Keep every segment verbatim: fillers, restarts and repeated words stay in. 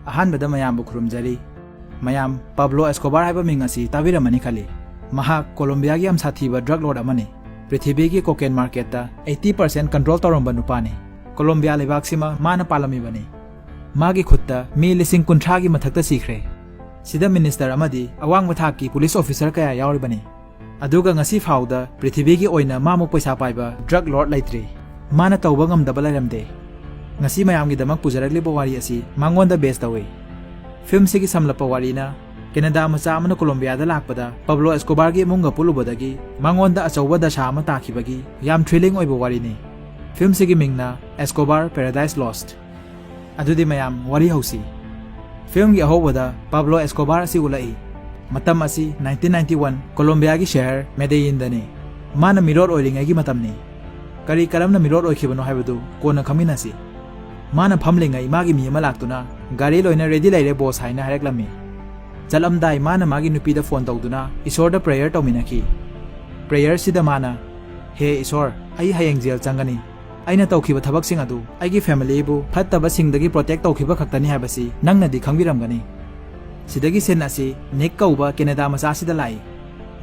ꯑꯍꯥꯟꯕꯗ ꯃꯌꯥꯝꯕꯨ ꯈꯨꯔꯨꯝꯖꯔꯤ꯫ ꯃꯌꯥꯝ, ꯄꯥꯕ꯭ꯂꯣ ꯑꯦꯁꯀꯣꯕꯥꯔ ꯍꯥꯏꯕ ꯃꯤꯡ ꯑꯁꯤ ꯇꯥꯕꯤꯔꯝꯃꯅꯤ ꯈꯜꯂꯤ꯫ ꯃꯍꯥꯛ ꯀꯣꯂꯣꯝꯕꯤꯌꯥꯒꯤ ꯌꯥꯝ ꯁꯥꯊꯤꯕ drug lord ꯑꯃꯅꯤ꯫ ꯄ꯭ꯔꯤꯊꯤꯕꯤꯒꯤ cocaine marketꯇ eighty percent control ꯇꯧꯔꯝꯕ ꯅꯨꯄꯥꯅꯤ꯫ ꯀꯣꯂꯣꯝꯕꯤꯌꯥ ꯂꯩꯕꯥꯛꯁꯤꯃ ꯃꯥꯅ ꯄꯥꯜꯂꯝꯃꯤꯕꯅꯤ꯫ ꯃꯥꯒꯤ ꯈꯨꯠꯇ ꯃꯤ ꯂꯤꯁꯤꯡ ꯀꯨꯟꯊ꯭ꯔꯥꯒꯤ ꯃꯊꯛꯇ ꯁꯤꯈ꯭ꯔꯦ꯫ ꯁꯤꯗ minister ꯑꯃꯗꯤ ꯑꯋꯥꯡꯕ ꯊꯥꯛꯀꯤ police officer ꯀꯌꯥ ꯌꯥꯎꯔꯤꯕꯅꯤ꯫ ꯑꯗꯨꯒ ꯉꯁꯤ ꯐꯥꯎꯗ ꯄ꯭ꯔꯤꯊꯤꯕꯤꯒꯤ ꯑꯣꯏꯅ ꯃꯥꯃꯨꯛ ꯄꯩꯁꯥ ꯄꯥꯏꯕ drug lord ꯂꯩꯇ꯭ꯔꯤ꯫ ꯃꯥꯅ ꯇꯧꯕ ꯉꯝꯗꯕ ꯂꯩꯔꯝꯗꯦ꯫ ꯉꯁꯤ ꯃꯌꯥꯝꯒꯤꯗꯃꯛ ꯄꯨꯖꯔꯛꯂꯤꯕ ꯋꯥꯔꯤ ꯑꯁꯤ ꯃꯉꯣꯟꯗ base ꯇꯧꯏ꯫ Filmꯁꯤꯒꯤ ꯁꯝꯂꯞꯄ ꯋꯥꯔꯤꯅ ꯀꯦꯅꯦꯗꯥ ꯃꯆꯥ ꯑꯃꯅ ꯀꯣꯂꯣꯝꯕꯤꯌꯥꯗ ꯂꯥꯛꯄꯗ ꯄꯕ꯭ꯂꯣ ꯑꯦꯁꯀꯣꯕꯥꯔꯒꯤ ꯏꯃꯨꯡꯒ ꯄꯨꯜꯂꯨꯕꯗꯒꯤ ꯃꯉꯣꯟꯗ ꯑꯆꯧꯕ ꯗꯁꯥ ꯑꯃ ꯇꯥꯈꯤꯕꯒꯤ ꯌꯥꯝ thrilling ꯑꯣꯏꯕ ꯋꯥꯔꯤꯅꯤ꯫ Filmꯁꯤꯒꯤ ꯃꯤꯡꯅ Escobar Paradise Lost꯫ ꯑꯗꯨꯗꯤ ꯃꯌꯥꯝ, ꯋꯥꯔꯤ ꯍꯧꯁꯤ꯫ Filmꯒꯤ ꯑꯍꯧꯕꯗ ꯄꯥꯕ꯭ꯂꯣ ꯑꯦꯁꯀꯣꯕꯥꯔ ꯑꯁꯤ ꯎꯠꯂꯛꯏ꯫ ꯃꯇꯝ ꯑꯁꯤ nineteen ninety one ꯀꯣꯂꯣꯝꯕꯤꯌꯥꯒꯤ ꯁꯍꯔ ꯃꯦꯗꯦꯌꯤꯟꯗꯅꯤ꯫ ꯃꯥꯅ ꯃꯤꯔꯣꯠ ꯑꯣꯏꯔꯤꯉꯩꯒꯤ ꯃꯇꯝꯅꯤ꯫ ꯀꯔꯤ ꯀꯔꯝꯅ ꯃꯤꯔꯣꯠ ꯑꯣꯏꯈꯤꯕꯅꯣ ꯍꯥꯏꯕꯗꯨ ꯀꯣꯟꯅ ꯈꯪꯃꯤꯟꯅꯁꯤ꯫ ꯃꯥꯅ ꯐꯝꯂꯤꯉꯩ ꯃꯥꯒꯤ ꯃꯤ ꯑꯃ ꯂꯥꯛꯇꯨꯅ ꯒꯥꯔꯤ ꯂꯣꯏꯅ ready ꯂꯩꯔꯦ boss ꯍꯥꯏꯅ ꯍꯥꯏꯔꯛꯂꯝꯃꯤ꯫ ꯆꯠꯂꯝꯗꯥꯏ ꯃꯥꯅ ꯃꯥꯒꯤ ꯅꯨꯄꯤꯗ phone ꯇꯧꯗꯨꯅ ꯏꯁꯣꯔꯗ prayer ꯇꯧꯃꯤꯟꯅꯈꯤ꯫ Prayerꯁꯤꯗ ꯃꯥꯅ, "ꯍꯦ ꯏꯁꯣꯔ, ꯑꯩ ꯍꯌꯦꯡ jail ꯆꯪꯒꯅꯤ꯫ ꯑꯩꯅ ꯇꯧꯈꯤꯕ ꯊꯕꯛꯁꯤꯡ ꯑꯗꯨ ꯑꯩꯒꯤ familyꯕꯨ ꯐꯠꯇꯕꯁꯤꯡꯗꯒꯤ protect ꯇꯧꯈꯤꯕ ꯈꯛꯇꯅꯤ ꯍꯥꯏꯕꯁꯤ ꯅꯪꯅꯗꯤ ꯈꯪꯕꯤꯔꯝꯒꯅꯤ꯫" ꯁꯤꯗꯒꯤ scene ꯑꯁꯤ ꯅꯤꯛ ꯀꯧꯕ ꯀꯦꯅꯦꯗꯥ ꯃꯆꯥ ꯑꯁꯤꯗ ꯂꯥꯛꯏ꯫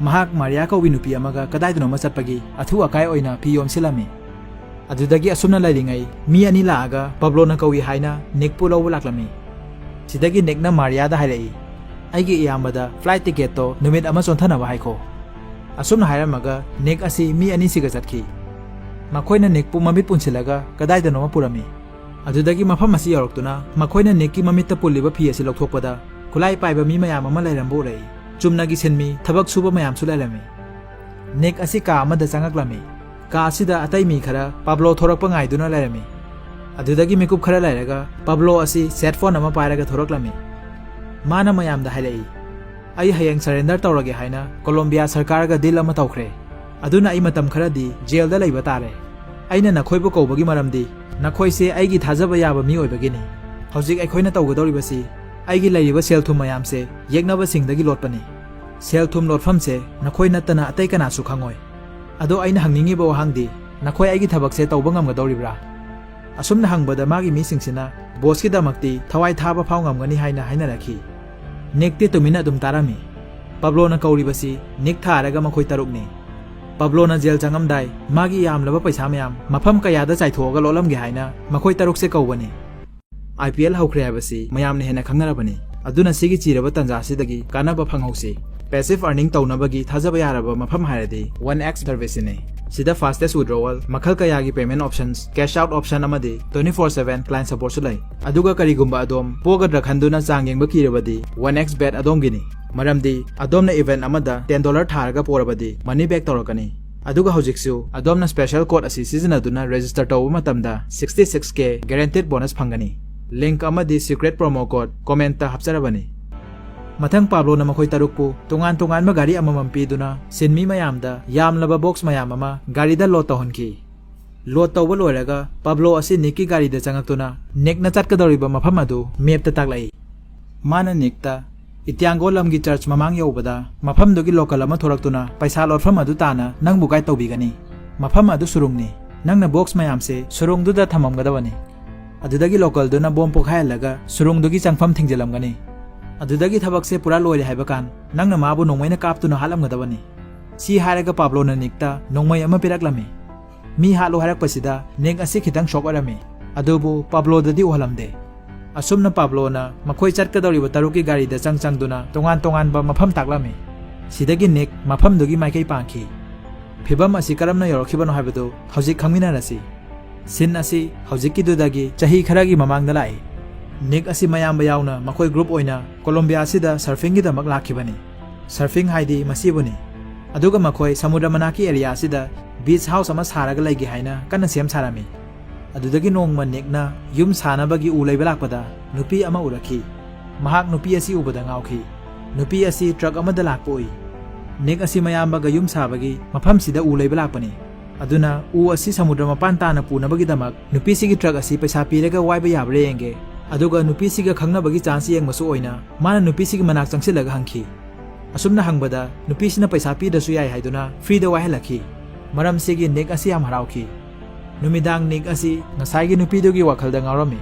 ꯃꯍꯥꯛ ꯃꯥꯔꯤꯌꯥ ꯀꯧꯕꯤ ꯅꯨꯄꯤ ꯑꯃꯒ ꯀꯗꯥꯏꯗꯅꯣꯃ ꯆꯠꯄꯒꯤ ꯑꯊꯨ ꯑꯀꯥꯏ ꯑꯣꯏꯅ ꯐꯤ ꯌꯣꯝꯁꯤꯜꯂꯝꯃꯤ꯫ ꯑꯗꯨꯗꯒꯤ ꯑꯁꯨꯝꯅ ꯂꯩꯔꯤꯉꯩ ꯃꯤ ꯑꯅꯤ ꯂꯥꯛꯑꯒ ꯄꯕ꯭ꯂꯣꯅ ꯀꯧꯏ ꯍꯥꯏꯅ ꯅꯤꯛꯄꯨ ꯂꯧꯕ ꯂꯥꯛꯂꯝꯃꯤ꯫ ꯁꯤꯗꯒꯤ ꯅꯤꯛꯅ ꯃꯥꯔꯤꯌꯥꯗ ꯍꯥꯏꯔꯛꯏ, "ꯑꯩꯒꯤ ꯏꯌꯥꯝꯕꯗ flight ticketꯇꯣ ꯅꯨꯃꯤꯠ ꯑꯃ ꯆꯣꯟꯊꯅꯕ ꯍꯥꯏꯈꯣ꯫" ꯑꯁꯨꯝꯅ ꯍꯥꯏꯔꯝꯃꯒ ꯅꯤꯛ ꯑꯁꯤ ꯃꯤ ꯑꯅꯤꯁꯤꯒ ꯆꯠꯈꯤ꯫ ꯃꯈꯣꯏꯅ ꯅꯤꯛꯄꯨ ꯃꯃꯤꯠ ꯄꯨꯟꯁꯤꯜꯂꯒ ꯀꯗꯥꯏꯗꯅꯣꯃ ꯄꯨꯔꯝꯃꯤ꯫ ꯑꯗꯨꯗꯒꯤ ꯃꯐꯝ ꯑꯁꯤ ꯌꯧꯔꯛꯇꯨꯅ ꯃꯈꯣꯏꯅ ꯅꯤꯛꯀꯤ ꯃꯃꯤꯠꯇ ꯄꯨꯜꯂꯤꯕ ꯐꯤ ꯑꯁꯤ ꯂꯧꯊꯣꯛꯄꯗ ꯈꯨꯠꯂꯥꯏ ꯄꯥꯏꯕ ꯃꯤ ꯃꯌꯥꯝ ꯑꯃ ꯂꯩꯔꯝꯕ ꯎꯔꯛꯏ꯫ ꯆꯨꯝꯅꯒꯤ ꯁꯤꯟꯃꯤ, ꯊꯕꯛ ꯁꯨꯕ ꯃꯌꯥꯝꯁꯨ ꯂꯩꯔꯝꯃꯤ꯫ ꯅꯤꯛ ꯑꯁꯤ ꯀꯥ ꯑꯃꯗ ꯆꯪꯉꯛꯂꯝꯃꯤ꯫ ꯀꯥ ꯑꯁꯤꯗ ꯑꯇꯩ ꯃꯤ ꯈꯔ ꯄꯥꯕ꯭ꯂꯣ ꯊꯣꯔꯛꯄ ꯉꯥꯏꯗꯨꯅ ꯂꯩꯔꯝꯃꯤ꯫ ꯑꯗꯨꯗꯒꯤ ꯃꯤꯀꯨꯞ ꯈꯔ ꯂꯩꯔꯒ ꯄꯥꯕ꯭ꯂꯣ ꯑꯁꯤ cell phone ꯑꯃ ꯄꯥꯏꯔꯒ ꯊꯣꯔꯛꯂꯝꯃꯤ꯫ ꯃꯥꯅ ꯃꯌꯥꯝꯗ ꯍꯥꯏꯔꯛꯏ, "ꯑꯩ ꯍꯌꯦꯡ surrender ꯇꯧꯔꯒꯦ ꯍꯥꯏꯅ ꯀꯣꯂꯣꯝꯕꯤꯌꯥ ꯁꯔꯀꯥꯔꯒ deal ꯑꯃ ꯇꯧꯈ꯭ꯔꯦ꯫ ꯑꯗꯨꯅ ꯑꯩ ꯃꯇꯝ ꯈꯔꯗꯤ jailꯗ ꯂꯩꯕ ꯇꯥꯔꯦ꯫ ꯑꯩꯅ ꯅꯈꯣꯏꯕꯨ ꯀꯧꯕꯒꯤ ꯃꯔꯝꯗꯤ ꯅꯈꯣꯏꯁꯦ ꯑꯩꯒꯤ ꯊꯥꯖꯕ ꯌꯥꯕ ꯃꯤ ꯑꯣꯏꯕꯒꯤꯅꯤ꯫ ꯍꯧꯖꯤꯛ ꯑꯩꯈꯣꯏꯅ ꯇꯧꯒꯗꯧꯔꯤꯕꯁꯤ ꯑꯩꯒꯤ ꯂꯩꯔꯤꯕ ꯁꯦꯜ ꯊꯨꯝ ꯃꯌꯥꯝꯁꯦ ꯌꯦꯛꯅꯕꯁꯤꯡꯗꯒꯤ ꯂꯣꯠꯄꯅꯤ꯫ ꯁꯦꯜ ꯊꯨꯝ ꯂꯣꯠꯐꯝꯁꯦ ꯅꯈꯣꯏ ꯅꯠꯇꯅ ꯑꯇꯩ ꯀꯅꯥꯁꯨ ꯈꯪꯉꯣꯏ꯫ ꯑꯗꯣ ꯑꯩꯅ ꯍꯪꯅꯤꯡꯉꯤꯕ ꯋꯥꯍꯪꯗꯤ, ꯅꯈꯣꯏ ꯑꯩꯒꯤ ꯊꯕꯛꯁꯦ ꯇꯧꯕ ꯉꯝꯒꯗꯧꯔꯤꯕ꯭ꯔꯥ?" ꯑꯁꯨꯝꯅ ꯍꯪꯕꯗ ꯃꯥꯒꯤ ꯃꯤꯁꯤꯡꯁꯤꯅ ꯕꯣꯁꯀꯤꯗꯃꯛꯇꯤ ꯊꯋꯥꯏ ꯊꯥꯕ ꯐꯥꯎ ꯉꯝꯒꯅꯤ ꯍꯥꯏꯅ ꯍꯥꯏꯅꯔꯛꯈꯤ꯫ ꯅꯤꯛꯇꯤ ꯇꯨꯃꯤꯟꯅ ꯑꯗꯨꯝ ꯇꯥꯔꯝꯃꯤ꯫ ꯄꯥꯕ꯭ꯂꯣꯅ ꯀꯧꯔꯤꯕꯁꯤ ꯅꯤꯛ ꯊꯥꯔꯒ ꯃꯈꯣꯏ ꯇꯔꯨꯛꯅꯤ꯫ ꯄꯥꯕ꯭ꯂꯣꯅ ꯖꯦꯜ ꯆꯪꯉꯝꯗꯥꯏ ꯃꯥꯒꯤ ꯌꯥꯝꯂꯕ ꯄꯩꯁꯥ ꯃꯌꯥꯝ ꯃꯐꯝ ꯀꯌꯥꯗ ꯆꯥꯏꯊꯣꯛꯑꯒ ꯂꯣꯠꯂꯝꯒꯦ ꯍꯥꯏꯅ ꯃꯈꯣꯏ ꯇꯔꯨꯛꯁꯦ ꯀꯧꯕꯅꯤ꯫ ꯑꯥꯏ ꯄꯤ ꯑꯦꯜ ꯍꯧꯈ꯭ꯔꯦ ꯍꯥꯏꯕꯁꯤ ꯃꯌꯥꯝꯅ ꯍꯦꯟꯅ ꯈꯪꯅꯔꯕꯅꯤ꯫ ꯑꯗꯨꯅ ꯁꯤꯒꯤ ꯆꯤꯔꯕ ꯇꯥꯟꯖꯥ ꯑꯁꯤꯗꯒꯤ ꯀꯥꯟꯅꯕ ꯐꯪꯍꯧꯁꯤ꯫ Passive earning ꯇꯧꯅꯕꯒꯤ ꯊꯥꯖꯕ ꯌꯥꯔꯕ ꯃꯐꯝ ꯍꯥꯏꯔꯗꯤ ꯋꯥꯟ ꯑꯦꯛꯁ ꯁꯔꯚꯤꯁꯁꯤꯅꯤ꯫ ꯁꯤꯗ fastest withdrawal, ꯃꯈꯜ ꯀꯌꯥꯒꯤ payment options, cash out option ꯑꯃꯗꯤ twenty four seven client supportꯁꯨ ꯂꯩ꯫ ꯑꯗꯨꯒ ꯀꯔꯤꯒꯨꯝꯕ ꯑꯗꯣꯝ ꯄꯣꯒꯗ꯭ꯔꯥ ꯈꯟꯗꯨꯅ ꯆꯥꯡ ꯌꯦꯡꯕ ꯀꯤꯔꯕꯗꯤ ꯋꯥꯟ ꯑꯦꯛꯁ ꯕꯦꯠ ꯑꯗꯣꯝꯒꯤꯅꯤ꯫ ꯃꯔꯝꯗꯤ ꯑꯗꯣꯝꯅ event ꯑꯃꯗ ten dollar ꯊꯥꯔꯒ ꯄꯣꯔꯕꯗꯤ money back ꯇꯧꯔꯛꯀꯅꯤ꯫ ꯑꯗꯨꯒ ꯍꯧꯖꯤꯛꯁꯨ ꯑꯗꯣꯝꯅ special code ꯑꯁꯤ ꯁꯤꯖꯤꯟꯅꯗꯨꯅ register ꯇꯧꯕ ꯃꯇꯝꯗ sixty six K guaranteed bonus ꯐꯪꯒꯅꯤ꯫ Link ꯑꯃꯗꯤ secret promo code commentꯇ ꯍꯥꯞꯆꯔꯕꯅꯤ꯫ ꯃꯊꯪ ꯄꯥꯕ꯭ꯂꯣꯅ ꯃꯈꯣꯏ ꯇꯔꯨꯛꯄꯨ ꯇꯣꯉꯥꯟ ꯇꯣꯉꯥꯟꯕ ꯒꯥꯔꯤ ꯑꯃꯃꯝ ꯄꯤꯗꯨꯅ ꯁꯤꯟꯃꯤ ꯃꯌꯥꯝꯗ ꯌꯥꯝꯂꯕ box ꯃꯌꯥꯝ ꯑꯃ ꯒꯥꯔꯤꯗ load ꯇꯧꯍꯟꯈꯤ꯫ Load ꯇꯧꯕ ꯂꯣꯏꯔꯒ ꯄꯥꯕ꯭ꯂꯣ ꯑꯁꯤ ꯅꯤꯛꯀꯤ ꯒꯥꯔꯤꯗ ꯆꯪꯉꯛꯇꯨꯅ ꯅꯤꯛꯅ ꯆꯠꯀꯗꯧꯔꯤꯕ ꯃꯐꯝ ꯑꯗꯨ mapꯇ ꯇꯥꯛꯂꯛꯏ꯫ ꯃꯥꯅ ꯅꯤꯛꯇ, "ꯏꯇ꯭ꯌꯥꯡꯒꯣ ꯂꯝꯒꯤ church ꯃꯃꯥꯡ ꯌꯧꯕꯗ ꯃꯐꯝꯗꯨꯒꯤ local ꯑꯃ ꯊꯣꯔꯛꯇꯨꯅ ꯄꯩꯁꯥ ꯂꯣꯠꯐꯝ ꯑꯗꯨ ꯇꯥꯅ ꯅꯪꯕꯨ guide ꯇꯧꯕꯤꯒꯅꯤ꯫ ꯃꯐꯝ ꯑꯗꯨ ꯁꯨꯔꯨꯡꯅꯤ꯫ ꯅꯪꯅ box ꯃꯌꯥꯝꯁꯦ ꯁꯨꯔꯨꯡꯗꯨꯗ ꯊꯝꯃꯝꯒꯗꯕꯅꯤ꯫ ꯑꯗꯨꯗꯒꯤ localꯗꯨꯅ bomb ꯄꯣꯈꯥꯏꯍꯜꯂꯒ ꯁꯨꯔꯨꯡꯗꯨꯒꯤ ꯆꯪꯐꯝ ꯊꯤꯡꯖꯤꯜꯂꯝꯒꯅꯤ꯫ ꯑꯗꯨꯗꯒꯤ ꯊꯕꯛꯁꯦ ꯄꯨꯔꯥ ꯂꯣꯏꯔꯦ ꯍꯥꯏꯕ ꯀꯥꯟ ꯅꯪꯅ ꯃꯥꯕꯨ ꯅꯣꯡꯃꯩꯅ ꯀꯥꯞꯇꯨꯅ ꯍꯥꯠꯂꯝꯒꯗꯕꯅꯤ"꯫ ꯁꯤ ꯍꯥꯏꯔꯒ ꯄꯥꯕ꯭ꯂꯣꯅ ꯅꯤꯛꯇ ꯅꯣꯡꯃꯩ ꯑꯃ ꯄꯤꯔꯛꯂꯝꯃꯤ꯫ ꯃꯤ ꯍꯥꯠꯂꯨ ꯍꯥꯏꯔꯛꯄꯁꯤꯗ ꯅꯤꯛ ꯑꯁꯤ ꯈꯤꯇꯪ shock ꯑꯣꯏꯔꯝꯃꯤ꯫ ꯑꯗꯨꯕꯨ ꯄꯥꯕ꯭ꯂꯣꯗꯗꯤ ꯎꯍꯜꯂꯝꯗꯦ꯫ ꯑꯁꯨꯝꯅ ꯄꯥꯕ꯭ꯂꯣꯅ ꯃꯈꯣꯏ ꯆꯠꯀꯗꯧꯔꯤꯕ ꯇꯔꯨꯛꯀꯤ ꯒꯥꯔꯤꯗ ꯆꯪ ꯆꯪꯗꯨꯅ ꯇꯣꯉꯥꯟ ꯇꯣꯉꯥꯟꯕ ꯃꯐꯝ ꯇꯥꯛꯂꯝꯃꯤ꯫ ꯁꯤꯗꯒꯤ ꯅꯤꯛ ꯃꯐꯝꯗꯨꯒꯤ ꯃꯥꯏꯀꯩ ꯄꯥꯡꯈꯤ꯫ ꯐꯤꯚꯝ ꯑꯁꯤ ꯀꯔꯝꯅ ꯌꯧꯔꯛꯈꯤꯕꯅꯣ ꯍꯥꯏꯕꯗꯨ ꯍꯧꯖꯤꯛ ꯈꯪꯃꯤꯟꯅꯔꯁꯤ꯫ Scene ꯑꯁꯤ ꯍꯧꯖꯤꯛꯀꯤꯗꯨꯗꯒꯤ ꯆꯍꯤ ꯈꯔꯒꯤ ꯃꯃꯥꯡꯗ ꯂꯥꯛꯏ꯫ ꯅꯤꯛ ꯑꯁꯤ ꯃꯌꯥꯝꯕ ꯌꯥꯎꯅ ꯃꯈꯣꯏ group ꯑꯣꯏꯅ ꯀꯣꯂꯣꯝꯕꯤꯌꯥ ꯑꯁꯤꯗ surfingꯒꯤꯗꯃꯛ ꯂꯥꯛꯈꯤꯕꯅꯤ꯫ Surfing ꯍꯥꯏꯗꯤ ꯃꯁꯤꯕꯨꯅꯤ꯫ ꯑꯗꯨꯒ ꯃꯈꯣꯏ ꯁꯃꯨꯗ꯭ꯔ ꯃꯅꯥꯛꯀꯤ area ꯑꯁꯤꯗ beach house ꯑꯃ ꯁꯥꯔꯒ ꯂꯩꯒꯦ ꯍꯥꯏꯅ ꯀꯟꯅ ꯁꯦꯝ ꯁꯥꯔꯝꯃꯤ꯫ ꯑꯗꯨꯗꯒꯤ ꯅꯣꯡꯃ ꯅꯤꯛꯅ ꯌꯨꯝ ꯁꯥꯅꯕꯒꯤ ꯎ ꯂꯩꯕ ꯂꯥꯛꯄꯗ ꯅꯨꯄꯤ ꯑꯃ ꯎꯔꯛꯈꯤ꯫ ꯃꯍꯥꯛ ꯅꯨꯄꯤ ꯑꯁꯤ ꯎꯕꯗ ꯉꯥꯎꯈꯤ꯫ ꯅꯨꯄꯤ ꯑꯁꯤ truck ꯑꯃꯗ ꯂꯥꯛꯄ ꯎꯏ꯫ ꯅꯤꯛ ꯑꯁꯤ ꯃꯌꯥꯝꯕꯒ ꯌꯨꯝ ꯁꯥꯕꯒꯤ ꯃꯐꯝꯁꯤꯗ ꯎ ꯂꯩꯕ ꯂꯥꯛꯄꯅꯤ꯫ ꯑꯗꯨꯅ ꯎ ꯑꯁꯤ ꯁꯃꯨꯗ꯭ꯔ ꯃꯄꯥꯟ ꯇꯥꯅ ꯄꯨꯅꯕꯒꯤꯗꯃꯛ ꯅꯨꯄꯤꯁꯤꯒꯤ truck ꯑꯁꯤ ꯄꯩꯁꯥ ꯄꯤꯔꯒ ꯋꯥꯏꯕ ꯌꯥꯕ꯭ꯔꯥ ꯌꯦꯡꯒꯦ꯫ ꯑꯗꯨꯒ ꯅꯨꯄꯤꯁꯤꯒ ꯈꯪꯅꯕꯒꯤ chance ꯌꯦꯡꯕꯁꯨ ꯑꯣꯏꯅ ꯃꯥꯅ ꯅꯨꯄꯤꯁꯤꯒꯤ ꯃꯅꯥꯛ ꯆꯪꯁꯤꯜꯂꯒ ꯍꯪꯈꯤ꯫ ꯑꯁꯨꯝꯅ ꯍꯪꯕꯗ ꯅꯨꯄꯤꯁꯤꯅ ꯄꯩꯁꯥ ꯄꯤꯗ꯭ꯔꯁꯨ ꯌꯥꯏ ꯍꯥꯏꯗꯨꯅ freeꯗ ꯋꯥꯏꯍꯜꯂꯛꯈꯤ꯫ ꯃꯔꯝꯁꯤꯒꯤ ꯅꯤꯛ ꯑꯁꯤ ꯌꯥꯝ ꯍꯔꯥꯎꯈꯤ꯫ ꯅꯨꯃꯤꯗꯥꯡ ꯅꯤꯛ ꯑꯁꯤ ꯉꯁꯥꯏꯒꯤ ꯅꯨꯄꯤꯗꯨꯒꯤ ꯋꯥꯈꯜꯗ ꯉꯥꯎꯔꯝꯃꯤ꯫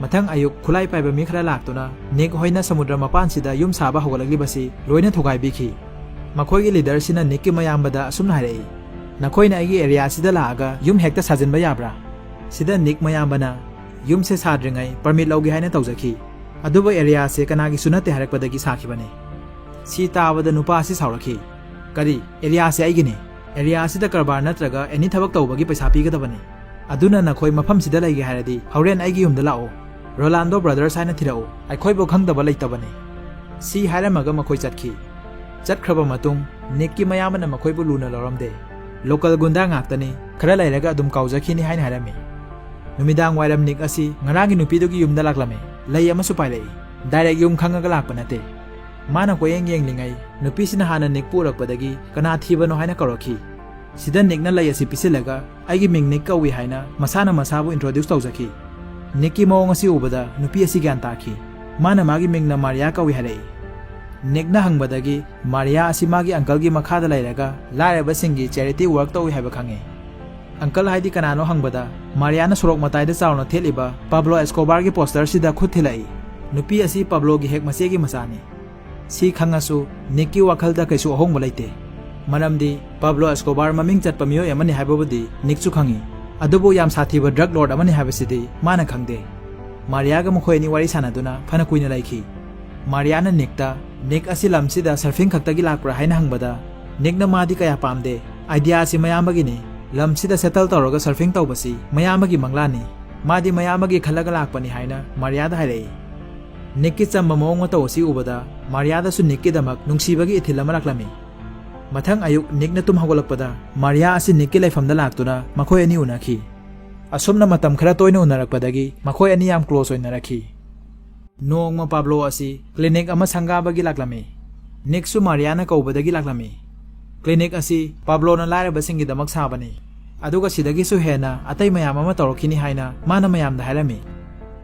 ꯃꯊꯪ ꯑꯌꯨꯛ ꯈꯨꯠꯂꯥꯏ ꯄꯥꯏꯕ ꯃꯤ ꯈꯔ ꯂꯥꯛꯇꯨꯅ ꯅꯤꯛ ꯍꯣꯏꯅ ꯁꯃꯨꯗ꯭ꯔ ꯃꯄꯥꯟꯁꯤꯗ ꯌꯨꯝ ꯁꯥꯕ ꯍꯧꯒꯠꯂꯛꯂꯤꯕꯁꯤ ꯂꯣꯏꯅ ꯊꯨꯒꯥꯏꯕꯤꯈꯤ꯫ ꯃꯈꯣꯏꯒꯤ ꯂꯤꯗꯔꯁꯤꯅ ꯅꯤꯛꯀꯤ ꯃꯌꯥꯝꯕꯗ ꯑꯁꯨꯝꯅ ꯍꯥꯏꯔꯛꯏ, "ꯅꯈꯣꯏꯅ ꯑꯩꯒꯤ ꯑꯦꯔꯤꯌꯥꯁꯤꯗ ꯂꯥꯛꯑꯒ ꯌꯨꯝ ꯍꯦꯛꯇ ꯁꯥꯖꯤꯟꯕ ꯌꯥꯕ꯭ꯔꯥ?" ꯁꯤꯗ ꯅꯤꯛ ꯃꯌꯥꯝꯕꯅ ꯌꯨꯝꯁꯦ ꯁꯥꯗ꯭ꯔꯤꯉꯩ ꯄꯔꯃꯤꯠ ꯂꯧꯒꯦ ꯍꯥꯏꯅ ꯇꯧꯖꯈꯤ, ꯑꯗꯨꯕꯨ ꯑꯦꯔꯤꯌꯥꯁꯦ ꯀꯅꯥꯒꯤꯁꯨ ꯅꯠꯇꯦ ꯍꯥꯏꯔꯛꯄꯗꯒꯤ ꯁꯥꯈꯤꯕꯅꯤ꯫ ꯁꯤ ꯇꯥꯕꯗ ꯅꯨꯄꯥ ꯑꯁꯤ ꯁꯥꯎꯔꯛꯈꯤ, "ꯀꯔꯤ? ꯑꯦꯔꯤꯌꯥꯁꯦ ꯑꯩꯒꯤꯅꯤ꯫ ꯑꯦꯔꯤꯌꯥꯁꯤꯗ ꯀꯔꯕꯥꯔ ꯅꯠꯇ꯭ꯔꯒ ꯑꯦꯅꯤ ꯊꯕꯛ ꯇꯧꯕꯒꯤ ꯄꯩꯁꯥ ꯄꯤꯒꯗꯕꯅꯤ꯫ ꯑꯗꯨꯅ ꯅꯈꯣꯏ ꯃꯐꯝꯁꯤꯗ ꯂꯩꯒꯦ ꯍꯥꯏꯔꯗꯤ ꯍꯣꯔꯦꯟ ꯑꯩꯒꯤ ꯌꯨꯝꯗ ꯂꯥꯛꯑꯣ꯫ ꯔꯣꯂꯥꯟꯗꯣ ꯕ꯭ꯔꯗꯔꯁ ꯍꯥꯏꯅ ꯊꯤꯔꯛꯎ꯫ ꯑꯩꯈꯣꯏꯕꯨ ꯈꯪꯗꯕ ꯂꯩꯇꯕꯅꯤ"꯫ ꯁꯤ ꯍꯥꯏꯔꯝꯃꯒ ꯃꯈꯣꯏ ꯆꯠꯈꯤ꯫ ꯆꯠꯈ꯭ꯔꯕ ꯃꯇꯨꯡ ꯅꯤꯛꯀꯤ ꯃꯌꯥꯝꯕꯅ ꯃꯈꯣꯏꯕꯨ ꯂꯨꯅ ꯂꯧꯔꯝꯗꯦ꯫ ꯂꯣꯀꯦꯜ ꯒꯨꯟꯗꯥ ꯉꯥꯛꯇꯅꯤ, ꯈꯔ ꯂꯩꯔꯒ ꯑꯗꯨꯝ ꯀꯥꯎꯖꯈꯤꯅꯤ ꯍꯥꯏꯅ ꯍꯥꯏꯔꯝꯃꯤ꯫ ꯅꯨꯃꯤꯗꯥꯡ ꯋꯥꯏꯔꯝ ꯅꯤꯛ ꯑꯁꯤ ꯉꯔꯥꯡꯒꯤ ꯅꯨꯄꯤꯗꯨꯒꯤ ꯌꯨꯝꯗ ꯂꯥꯛꯂꯝꯃꯤ꯫ ꯂꯩ ꯑꯃꯁꯨ ꯄꯥꯏꯔꯛꯏ꯫ ꯗꯥꯏꯔꯦꯛ ꯌꯨꯝ ꯈꯪꯉꯒ ꯂꯥꯛꯄ ꯅꯠꯇꯦ꯫ ꯃꯥꯅ ꯀꯣꯏꯌꯦꯡ ꯌꯦꯡꯂꯤꯉꯩ ꯅꯨꯄꯤꯁꯤꯅ ꯍꯥꯟꯅ ꯅꯤꯛꯄꯨ ꯎꯔꯛꯄꯗꯒꯤ ꯀꯅꯥ ꯊꯤꯕꯅꯣ ꯍꯥꯏꯅ ꯀꯧꯔꯛꯈꯤ꯫ ꯁꯤꯗ ꯅꯤꯛꯅ ꯂꯩ ꯑꯁꯤ ꯄꯤꯁꯤꯜꯂꯒ "ꯑꯩꯒꯤ ꯃꯤꯡ ꯅꯤꯛ ꯀꯧꯏ" ꯍꯥꯏꯅ ꯃꯁꯥꯅ ꯃꯁꯥꯕꯨ ꯏꯟꯇ꯭ꯔꯣꯗ꯭ꯌꯨꯁ ꯇꯧꯖꯈꯤ꯫ ꯅꯤꯛꯀꯤ ꯃꯑꯣꯡ ꯑꯁꯤ ꯎꯕꯗ ꯅꯨꯄꯤ ꯑꯁꯤ ꯒ꯭ꯌꯥꯟ ꯇꯥꯈꯤ꯫ ꯃꯥꯅ ꯃꯥꯒꯤ ꯃꯤꯡꯅ ꯃꯥꯔꯤꯌꯥ ꯀꯧꯏ ꯍꯥꯏꯔꯛꯏ꯫ ꯅꯤꯛꯅ ꯍꯪꯕꯗꯒꯤ ꯃꯥꯔꯤꯌꯥ ꯑꯁꯤ ꯃꯥꯒꯤ ꯑꯪꯀꯜꯒꯤ ꯃꯈꯥꯗ ꯂꯩꯔꯒ ꯂꯥꯏꯔꯕꯁꯤꯡꯒꯤ ꯆꯦꯔꯤꯇꯤ ꯋꯥꯔꯛ ꯇꯧꯏ ꯍꯥꯏꯕ ꯈꯪꯉꯤ꯫ ꯑꯪꯀꯜ ꯍꯥꯏꯗꯤ ꯀꯅꯥꯅꯣ ꯍꯪꯕꯗ ꯃꯥꯔꯤꯌꯥꯅ ꯁꯣꯔꯣꯛ ꯃꯇꯥꯏꯗ ꯆꯥꯎꯅ ꯊꯦꯠꯂꯤꯕ ꯄꯥꯕ꯭ꯂꯣ ꯑꯦꯁꯀꯣꯕꯥꯔꯒꯤ ꯄꯣꯁꯇꯔꯁꯤꯗ ꯈꯨꯠ ꯊꯤꯜꯂꯛꯏ꯫ ꯅꯨꯄꯤ ꯑꯁꯤ ꯄꯥꯕ꯭ꯂꯣꯒꯤ ꯍꯦꯛ ꯃꯆꯦꯒꯤ ꯃꯆꯥꯅꯤ꯫ ꯁꯤ ꯈꯪꯉꯁꯨ ꯅꯤꯛꯀꯤ ꯋꯥꯈꯜꯗ ꯀꯩꯁꯨ ꯑꯍꯣꯡꯕ ꯂꯩꯇꯦ꯫ ꯃꯔꯝꯗꯤ ꯄꯥꯕ꯭ꯂꯣ ꯑꯦꯁꯀꯣꯕꯥꯔ ꯃꯃꯤꯡ ꯆꯠꯄ ꯃꯤꯑꯣꯏ ꯑꯃꯅꯤ ꯍꯥꯏꯕꯕꯨꯗꯤ ꯅꯤꯛꯁꯨ ꯈꯪꯉꯤ, ꯑꯗꯨꯕꯨ ꯌꯥꯝ ꯁꯥꯊꯤꯕ ꯗ꯭ꯔꯒ ꯂꯣꯔꯗ ꯑꯃꯅꯤ ꯍꯥꯏꯕꯁꯤꯗꯤ ꯃꯥꯅ ꯈꯪꯗꯦ꯫ ꯃꯥꯔꯤꯌꯥꯒ ꯃꯈꯣꯏ ꯑꯅꯤ ꯋꯥꯔꯤ ꯁꯥꯟꯅꯗꯨꯅ ꯐꯅ ꯀꯨꯏꯅ ꯂꯩꯈꯤ꯫ ꯃꯥꯔꯤꯌꯥꯅ ꯅꯤꯛꯇ, "ꯅꯤꯛ ꯑꯁꯤ ꯂꯝꯁꯤꯗ ꯁꯔꯐꯤꯡ ꯈꯛꯇꯒꯤ ꯂꯥꯛꯄ꯭ꯔꯥ?" ꯍꯥꯏꯅ ꯍꯪꯕꯗ, ꯅꯤꯛꯅ ꯃꯥꯗꯤ ꯀꯌꯥ ꯄꯥꯝꯗꯦ, "ꯑꯥꯏꯗꯤꯌꯥ ꯑꯁꯤ ꯃꯌꯥꯝꯕꯒꯤꯅꯤ, ꯂꯝꯁꯤꯗ ꯁꯦꯇꯜ ꯇꯧꯔꯒ ꯁꯔꯐꯤꯡ ꯇꯧꯕꯁꯤ ꯃꯌꯥꯝꯕꯒꯤ ꯃꯪꯂꯥꯟꯅꯤ, ꯃꯥꯗꯤ ꯃꯌꯥꯝꯕꯒꯤ ꯈꯜꯂꯒ ꯂꯥꯛꯄꯅꯤ" ꯍꯥꯏꯅ ꯃꯥꯔꯤꯌꯥꯗ ꯍꯥꯏꯔꯛꯏ꯫ ꯅꯤꯛꯀꯤ ꯆꯝꯕ ꯃꯑꯣꯡ ꯃꯇꯧ ꯑꯁꯤ ꯎꯕꯗ ꯃꯥꯔꯤꯌꯥꯗꯁꯨ ꯅꯤꯛꯀꯤꯗꯃꯛ ꯅꯨꯡꯁꯤꯕꯒꯤ ꯏꯊꯤꯜ ꯑꯃ ꯂꯥꯛꯂꯝꯃꯤ꯫ ꯃꯊꯪ ꯑꯌꯨꯛ ꯅꯤꯛꯅ ꯇꯨꯝ ꯍꯧꯒꯠꯂꯛꯄꯗ ꯃꯥꯔꯤꯌꯥ ꯑꯁꯤ ꯅꯤꯛꯀꯤ ꯂꯩꯐꯝꯗ ꯂꯥꯛꯇꯨꯅ ꯃꯈꯣꯏ ꯑꯅꯤ ꯎꯅꯈꯤ꯫ ꯑꯁꯨꯝꯅ ꯃꯇꯝ ꯈꯔ ꯇꯣꯏꯅ ꯎꯅꯔꯛꯄꯗꯒꯤ ꯃꯈꯣꯏ ꯑꯅꯤ ꯌꯥꯝ ꯀ꯭ꯂꯣꯖ ꯑꯣꯏꯅꯔꯛꯈꯤ꯫ ꯅꯣꯡꯃ ꯄꯥꯕ꯭ꯂꯣ ꯑꯁꯤ ꯀ꯭ꯂꯤꯅꯤꯛ ꯑꯃ ꯁꯪꯒꯥꯕꯒꯤ ꯂꯥꯛꯂꯝꯃꯤ꯫ ꯅꯤꯛꯁꯨ ꯃꯥꯔꯤꯌꯥꯅ ꯀꯧꯕꯗꯒꯤ ꯂꯥꯛꯂꯝꯃꯤ꯫ ꯀ꯭ꯂꯤꯅꯤꯛ ꯑꯁꯤ ꯄꯥꯕ꯭ꯂꯣꯅ ꯂꯥꯏꯔꯕꯁꯤꯡꯒꯤꯗꯃꯛ ꯁꯥꯕꯅꯤ, ꯑꯗꯨꯒ ꯁꯤꯗꯒꯤꯁꯨ ꯍꯦꯟꯅ ꯑꯇꯩ ꯃꯌꯥꯝ ꯑꯃ ꯇꯧꯔꯛꯈꯤꯅꯤ ꯍꯥꯏꯅ ꯃꯥꯅ ꯃꯌꯥꯝꯗ ꯍꯥꯏꯔꯝꯃꯤ꯫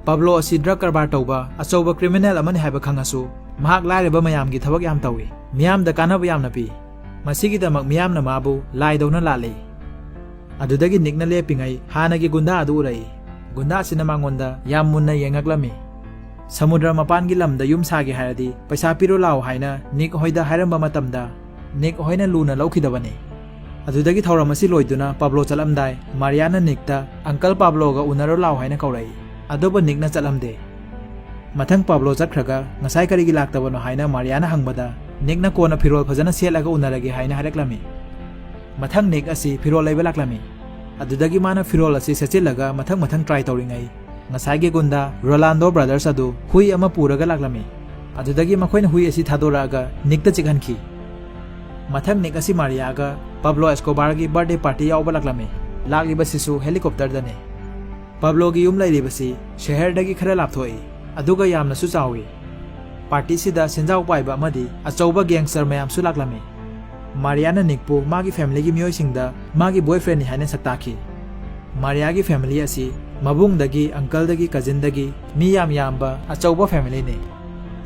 ꯄꯥꯕ꯭ꯂꯣ ꯑꯁꯤ ꯗ꯭ꯔꯒ ꯀꯔꯕꯥꯔ ꯇꯧꯕ ꯑꯆꯧꯕ ꯀ꯭ꯔꯤꯃꯤꯅꯦꯜ ꯑꯃꯅꯤ ꯍꯥꯏꯕ ꯈꯪꯉꯁꯨ, ꯃꯍꯥꯛ ꯂꯥꯏꯔꯕ ꯃꯌꯥꯝꯒꯤ ꯊꯕꯛ ꯌꯥꯝ ꯇꯧꯏ, ꯃꯤꯌꯥꯝꯗ ꯀꯥꯟꯅꯕ ꯌꯥꯝꯅ ꯄꯤ꯫ ꯃꯁꯤꯒꯤꯗꯃꯛ ꯃꯤꯌꯥꯝꯅ ꯃꯥꯕꯨ ꯂꯥꯏꯗꯧꯅ ꯂꯥꯠꯂꯤ꯫ ꯑꯗꯨꯗꯒꯤ ꯅꯤꯛꯅ ꯂꯦꯞꯄꯤꯉꯩ ꯍꯥꯟꯅꯒꯤ ꯒꯨꯟꯗꯥ ꯑꯗꯨ ꯎꯔꯛꯏ꯫ ꯒꯨꯟꯗꯥꯁꯤꯅ ꯃꯉꯣꯟꯗ ꯌꯥꯝ ꯃꯨꯟꯅ ꯌꯦꯡꯉꯛꯂꯝꯃꯤ꯫ ꯁꯃꯨꯗ꯭ꯔ ꯃꯄꯥꯟꯒꯤ ꯂꯝꯗ ꯌꯨꯝ ꯁꯥꯒꯦ ꯍꯥꯏꯔꯗꯤ ꯄꯩꯁꯥ ꯄꯤꯔꯣ ꯂꯥꯎ ꯍꯥꯏꯅ ꯅꯤꯛ ꯍꯣꯏꯗ ꯍꯥꯏꯔꯝꯕ ꯃꯇꯝꯗ, ꯅꯤꯛ ꯍꯣꯏꯅ ꯂꯨꯅ ꯂꯧꯈꯤꯗꯕꯅꯤ꯫ ꯑꯗꯨꯗꯒꯤ ꯊꯧꯔꯝ ꯑꯁꯤ ꯂꯣꯏꯗꯨꯅ ꯄꯥꯕ꯭ꯂꯣ ꯆꯠꯂꯝꯗꯥꯏ, ꯃꯥꯔꯤꯌꯥꯅ ꯅꯤꯛꯇ "ꯑꯪꯀꯜ ꯄꯥꯕ꯭ꯂꯣꯒ ꯎꯅꯔꯣ ꯂꯥꯎ" ꯍꯥꯏꯅ ꯀꯧꯔꯛꯏ꯫ ꯑꯗꯨꯕꯨ ꯅꯤꯛꯅ ꯆꯠꯂꯝꯗꯦ꯫ ꯃꯊꯪ ꯄꯥꯕ꯭ꯂꯣ ꯆꯠꯈ꯭ꯔꯒ ꯉꯁꯥꯏ ꯀꯔꯤꯒꯤ ꯂꯥꯛꯇꯕꯅꯣ ꯍꯥꯏꯅ ꯃꯥꯔꯤꯌꯥꯅ ꯍꯪꯕꯗ, ꯅꯤꯛꯅ "ꯀꯣꯟꯅ ꯐꯤꯔꯣꯜ ꯐꯖꯅ ꯁꯦꯠꯂꯒ ꯎꯅꯔꯒꯦ" ꯍꯥꯏꯅ ꯍꯥꯏꯔꯛꯂꯝꯃꯤ꯫ ꯃꯊꯪ ꯅꯤꯛ ꯑꯁꯤ ꯐꯤꯔꯣꯜ ꯂꯩꯕ ꯂꯥꯛꯂꯝꯃꯤ꯫ ꯑꯗꯨꯗꯒꯤ ꯃꯥꯅ ꯐꯤꯔꯣꯜ ꯑꯁꯤ ꯁꯦꯠꯆꯤꯜꯂꯒ ꯃꯊꯪ ꯃꯊꯪ try ꯇꯧꯔꯤꯉꯩ, ꯉꯁꯥꯏꯒꯤ ꯒꯨꯟꯗꯥ ꯔꯣꯂꯥꯟꯗꯣ ꯕ꯭ꯔꯗꯔꯁ ꯑꯗꯨ ꯍꯨꯏ ꯑꯃ ꯄꯨꯔꯒ ꯂꯥꯛꯂꯝꯃꯤ꯫ ꯑꯗꯨꯗꯒꯤ ꯃꯈꯣꯏꯅ ꯍꯨꯏ ꯑꯁꯤ ꯊꯥꯗꯣꯔꯛꯑꯒ ꯅꯤꯛꯇ ꯆꯤꯛꯍꯟꯈꯤ꯫ ꯃꯊꯪ ꯅꯤꯛ ꯑꯁꯤ ꯃꯥꯔꯤꯌꯥꯒ ꯄꯥꯕ꯭ꯂꯣ ꯑꯦꯁꯀꯣꯕꯥꯔꯒꯤ birthday party ꯌꯥꯎꯕ ꯂꯥꯛꯂꯝꯃꯤ꯫ ꯂꯥꯛꯂꯤꯕꯁꯤꯁꯨ helicopterꯗꯅꯤ꯫ ꯄꯥꯕ꯭ꯂꯣꯒꯤ ꯌꯨꯝ ꯂꯩꯔꯤꯕꯁꯤ ꯁꯍꯔꯗꯒꯤ ꯈꯔ ꯂꯥꯞꯊꯣꯛꯏ, ꯑꯗꯨꯒ ꯌꯥꯝꯅꯁꯨ ꯆꯥꯎꯏ꯫ Partyꯁꯤꯗ ꯁꯦꯟꯖꯥꯎ ꯄꯥꯏꯕ ꯑꯃꯗꯤ ꯑꯆꯧꯕ gangster ꯃꯌꯥꯝꯁꯨ ꯂꯥꯛꯂꯝꯃꯤ꯫ ꯃꯥꯔꯤꯌꯥꯅ ꯅꯤꯛꯄꯨ ꯃꯥꯒꯤ familyꯒꯤ ꯃꯤꯑꯣꯏꯁꯤꯡꯗ ꯃꯥꯒꯤ boyfriendꯅꯤ ꯍꯥꯏꯅ ꯁꯛꯇꯥꯛꯈꯤ꯫ ꯃꯥꯔꯤꯌꯥꯒꯤ family ꯑꯁꯤ ꯃꯕꯨꯡꯗꯒꯤ, uncleꯗꯒꯤ, cousinꯗꯒꯤ ꯃꯤ ꯌꯥꯝ ꯌꯥꯝꯕ ꯑꯆꯧꯕ familyꯅꯤ꯫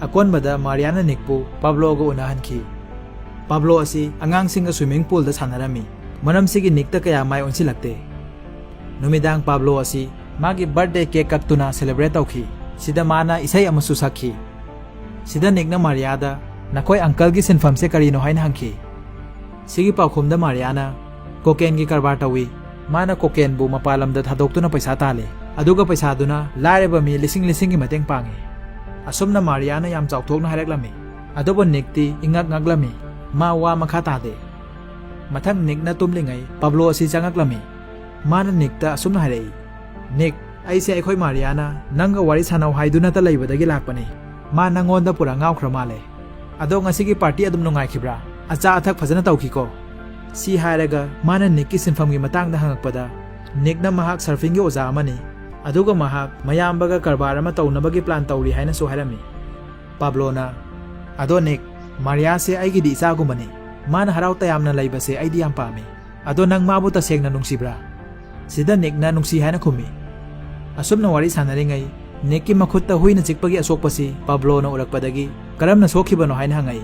ꯑꯀꯣꯟꯕꯗ ꯃꯥꯔꯤꯌꯥꯅ ꯅꯤꯛꯄꯨ ꯄꯥꯕ꯭ꯂꯣꯒ ꯎꯅꯍꯟꯈꯤ꯫ ꯄꯥꯕ꯭ꯂꯣ ꯑꯁꯤ ꯑꯉꯥꯡꯁꯤꯡꯒ swimming poolꯗ ꯁꯥꯟꯅꯔꯝꯃꯤ꯫ ꯃꯔꯝꯁꯤꯒꯤ ꯅꯤꯛꯇ ꯀꯌꯥ ꯃꯥꯏ ꯑꯣꯟꯁꯤꯜꯂꯛꯇꯦ꯫ ꯅꯨꯃꯤꯗꯥꯡ ꯄꯥꯕ꯭ꯂꯣ ꯑꯁꯤ ꯃꯥꯒꯤ birthday cake ꯀꯛꯇꯨꯅ celebrate ꯇꯧꯈꯤ꯫ ꯁꯤꯗ ꯃꯥꯅ ꯏꯁꯩ ꯑꯃꯁꯨ ꯁꯛꯈꯤ꯫ ꯁꯤꯗ ꯅꯤꯛꯅ ꯃꯥꯔꯤꯌꯥꯗ, "ꯅꯈꯣꯏ uncleꯒꯤ ꯁꯤꯟꯐꯝꯁꯦ ꯀꯔꯤꯅꯣ?" ꯍꯥꯏꯅ ꯍꯪꯈꯤ꯫ ꯁꯤꯒꯤ ꯄꯥꯎꯈꯨꯝꯗ ꯃꯥꯔꯤꯌꯥꯅ, "Cocaineꯒꯤ ꯀꯔꯕꯥꯔ ꯇꯧꯏ꯫ ꯃꯥꯅ cocaineꯕꯨ ꯃꯄꯥꯟ ꯂꯝꯗ ꯊꯥꯗꯣꯛꯇꯨꯅ ꯄꯩꯁꯥ ꯇꯥꯜꯂꯤ꯫ ꯑꯗꯨꯒ ꯄꯩꯁꯥꯗꯨꯅ ꯂꯥꯏꯔꯕ ꯃꯤ ꯂꯤꯁꯤꯡ ꯂꯤꯁꯤꯡꯒꯤ ꯃꯇꯦꯡ ꯄꯥꯡꯉꯤ꯫" ꯑꯁꯨꯝꯅ ꯃꯥꯔꯤꯌꯥꯅ ꯌꯥꯝ ꯆꯥꯎꯊꯣꯛꯅ ꯍꯥꯏꯔꯛꯂꯝꯃꯤ꯫ ꯑꯗꯨꯕꯨ ꯅꯤꯛꯇꯤ ꯏꯉꯛ ꯉꯛꯂꯝꯃꯤ꯫ ꯃꯥ ꯋꯥ ꯃꯈꯥ ꯇꯥꯗꯦ꯫ ꯃꯊꯪ ꯅꯤꯛꯅ ꯇꯨꯝꯂꯤꯉꯩ ꯄꯥꯕ꯭ꯂꯣ ꯑꯁꯤ ꯆꯪꯉꯛꯂꯝꯃꯤ꯫ ꯃꯥꯅ ꯅꯤꯛꯇ ꯑꯁꯨꯝꯅ ꯍꯥꯏꯔꯛꯏ, "ꯅꯤꯛ, ꯑꯩꯁꯦ ꯑꯩꯈꯣꯏ ꯃꯥꯔꯤꯌꯥꯅ ꯅꯪꯒ ꯋꯥꯔꯤ ꯁꯥꯟꯅꯧ ꯍꯥꯏꯗꯨꯅꯇ ꯂꯩꯕꯗꯒꯤ ꯂꯥꯛꯄꯅꯤ꯫ ꯃꯥ ꯅꯪꯉꯣꯟꯗ ꯄꯨꯔꯥ ꯉꯥꯎꯈ꯭ꯔ ꯃꯥꯜꯂꯦ꯫ ꯑꯗꯣ ꯉꯁꯤꯒꯤ party ꯑꯗꯨꯝ ꯅꯨꯡꯉꯥꯏꯈꯤꯕ꯭ꯔꯥ? ꯑꯆꯥ ꯑꯊꯛ ꯐꯖꯅ ꯇꯧꯈꯤꯀꯣ?" ꯁꯤ ꯍꯥꯏꯔꯒ ꯃꯥꯅ ꯅꯤꯛꯀꯤ ꯁꯤꯟꯐꯝꯒꯤ ꯃꯇꯥꯡꯗ ꯍꯪꯉꯛꯄꯗ, ꯅꯤꯛꯅ ꯃꯍꯥꯛ surfingꯒꯤ ꯑꯣꯖꯥ ꯑꯃꯅꯤ, ꯑꯗꯨꯒ ꯃꯍꯥꯛ ꯃꯌꯥꯝꯕꯒ ꯀꯔꯕꯥꯔ ꯑꯃ ꯇꯧꯅꯕꯒꯤ plan ꯇꯧꯔꯤ ꯍꯥꯏꯅꯁꯨ ꯍꯥꯏꯔꯝꯃꯤ꯫ ꯄꯥꯕ꯭ꯂꯣꯅ, "ꯑꯗꯣ ꯅꯤꯛ, ꯃꯥꯔꯤꯌꯥꯁꯦ ꯑꯩꯒꯤꯗꯤ ꯏꯆꯥꯒꯨꯝꯕꯅꯤ꯫ ꯃꯥꯅ ꯍꯔꯥꯎ ꯇꯌꯥꯝꯅ ꯂꯩꯕꯁꯦ ꯑꯩꯗꯤ ꯌꯥꯝ ꯄꯥꯝꯃꯤ꯫ ꯑꯗꯣ ꯅꯪ ꯃꯥꯕꯨ ꯇꯁꯦꯡꯅ ꯅꯨꯡꯁꯤꯕ꯭ꯔꯥ?" ꯁꯤꯗ ꯅꯤꯛꯅ ꯅꯨꯡꯁꯤ ꯍꯥꯏꯅ ꯈꯨꯝꯃꯤ꯫ ꯑꯁꯨꯝꯅ ꯋꯥꯔꯤ ꯁꯥꯟꯅꯔꯤꯉꯩ, ꯅꯤꯛꯀꯤ ꯃꯈꯨꯠꯇ ꯍꯨꯏꯅ ꯆꯤꯛꯄꯒꯤ ꯑꯁꯣꯛꯄꯁꯤ ꯄꯥꯕ꯭ꯂꯣꯅ ꯎꯔꯛꯄꯗꯒꯤ ꯀꯔꯝꯅ ꯁꯣꯛꯈꯤꯕꯅꯣ ꯍꯥꯏꯅ ꯍꯪꯉꯛꯏ꯫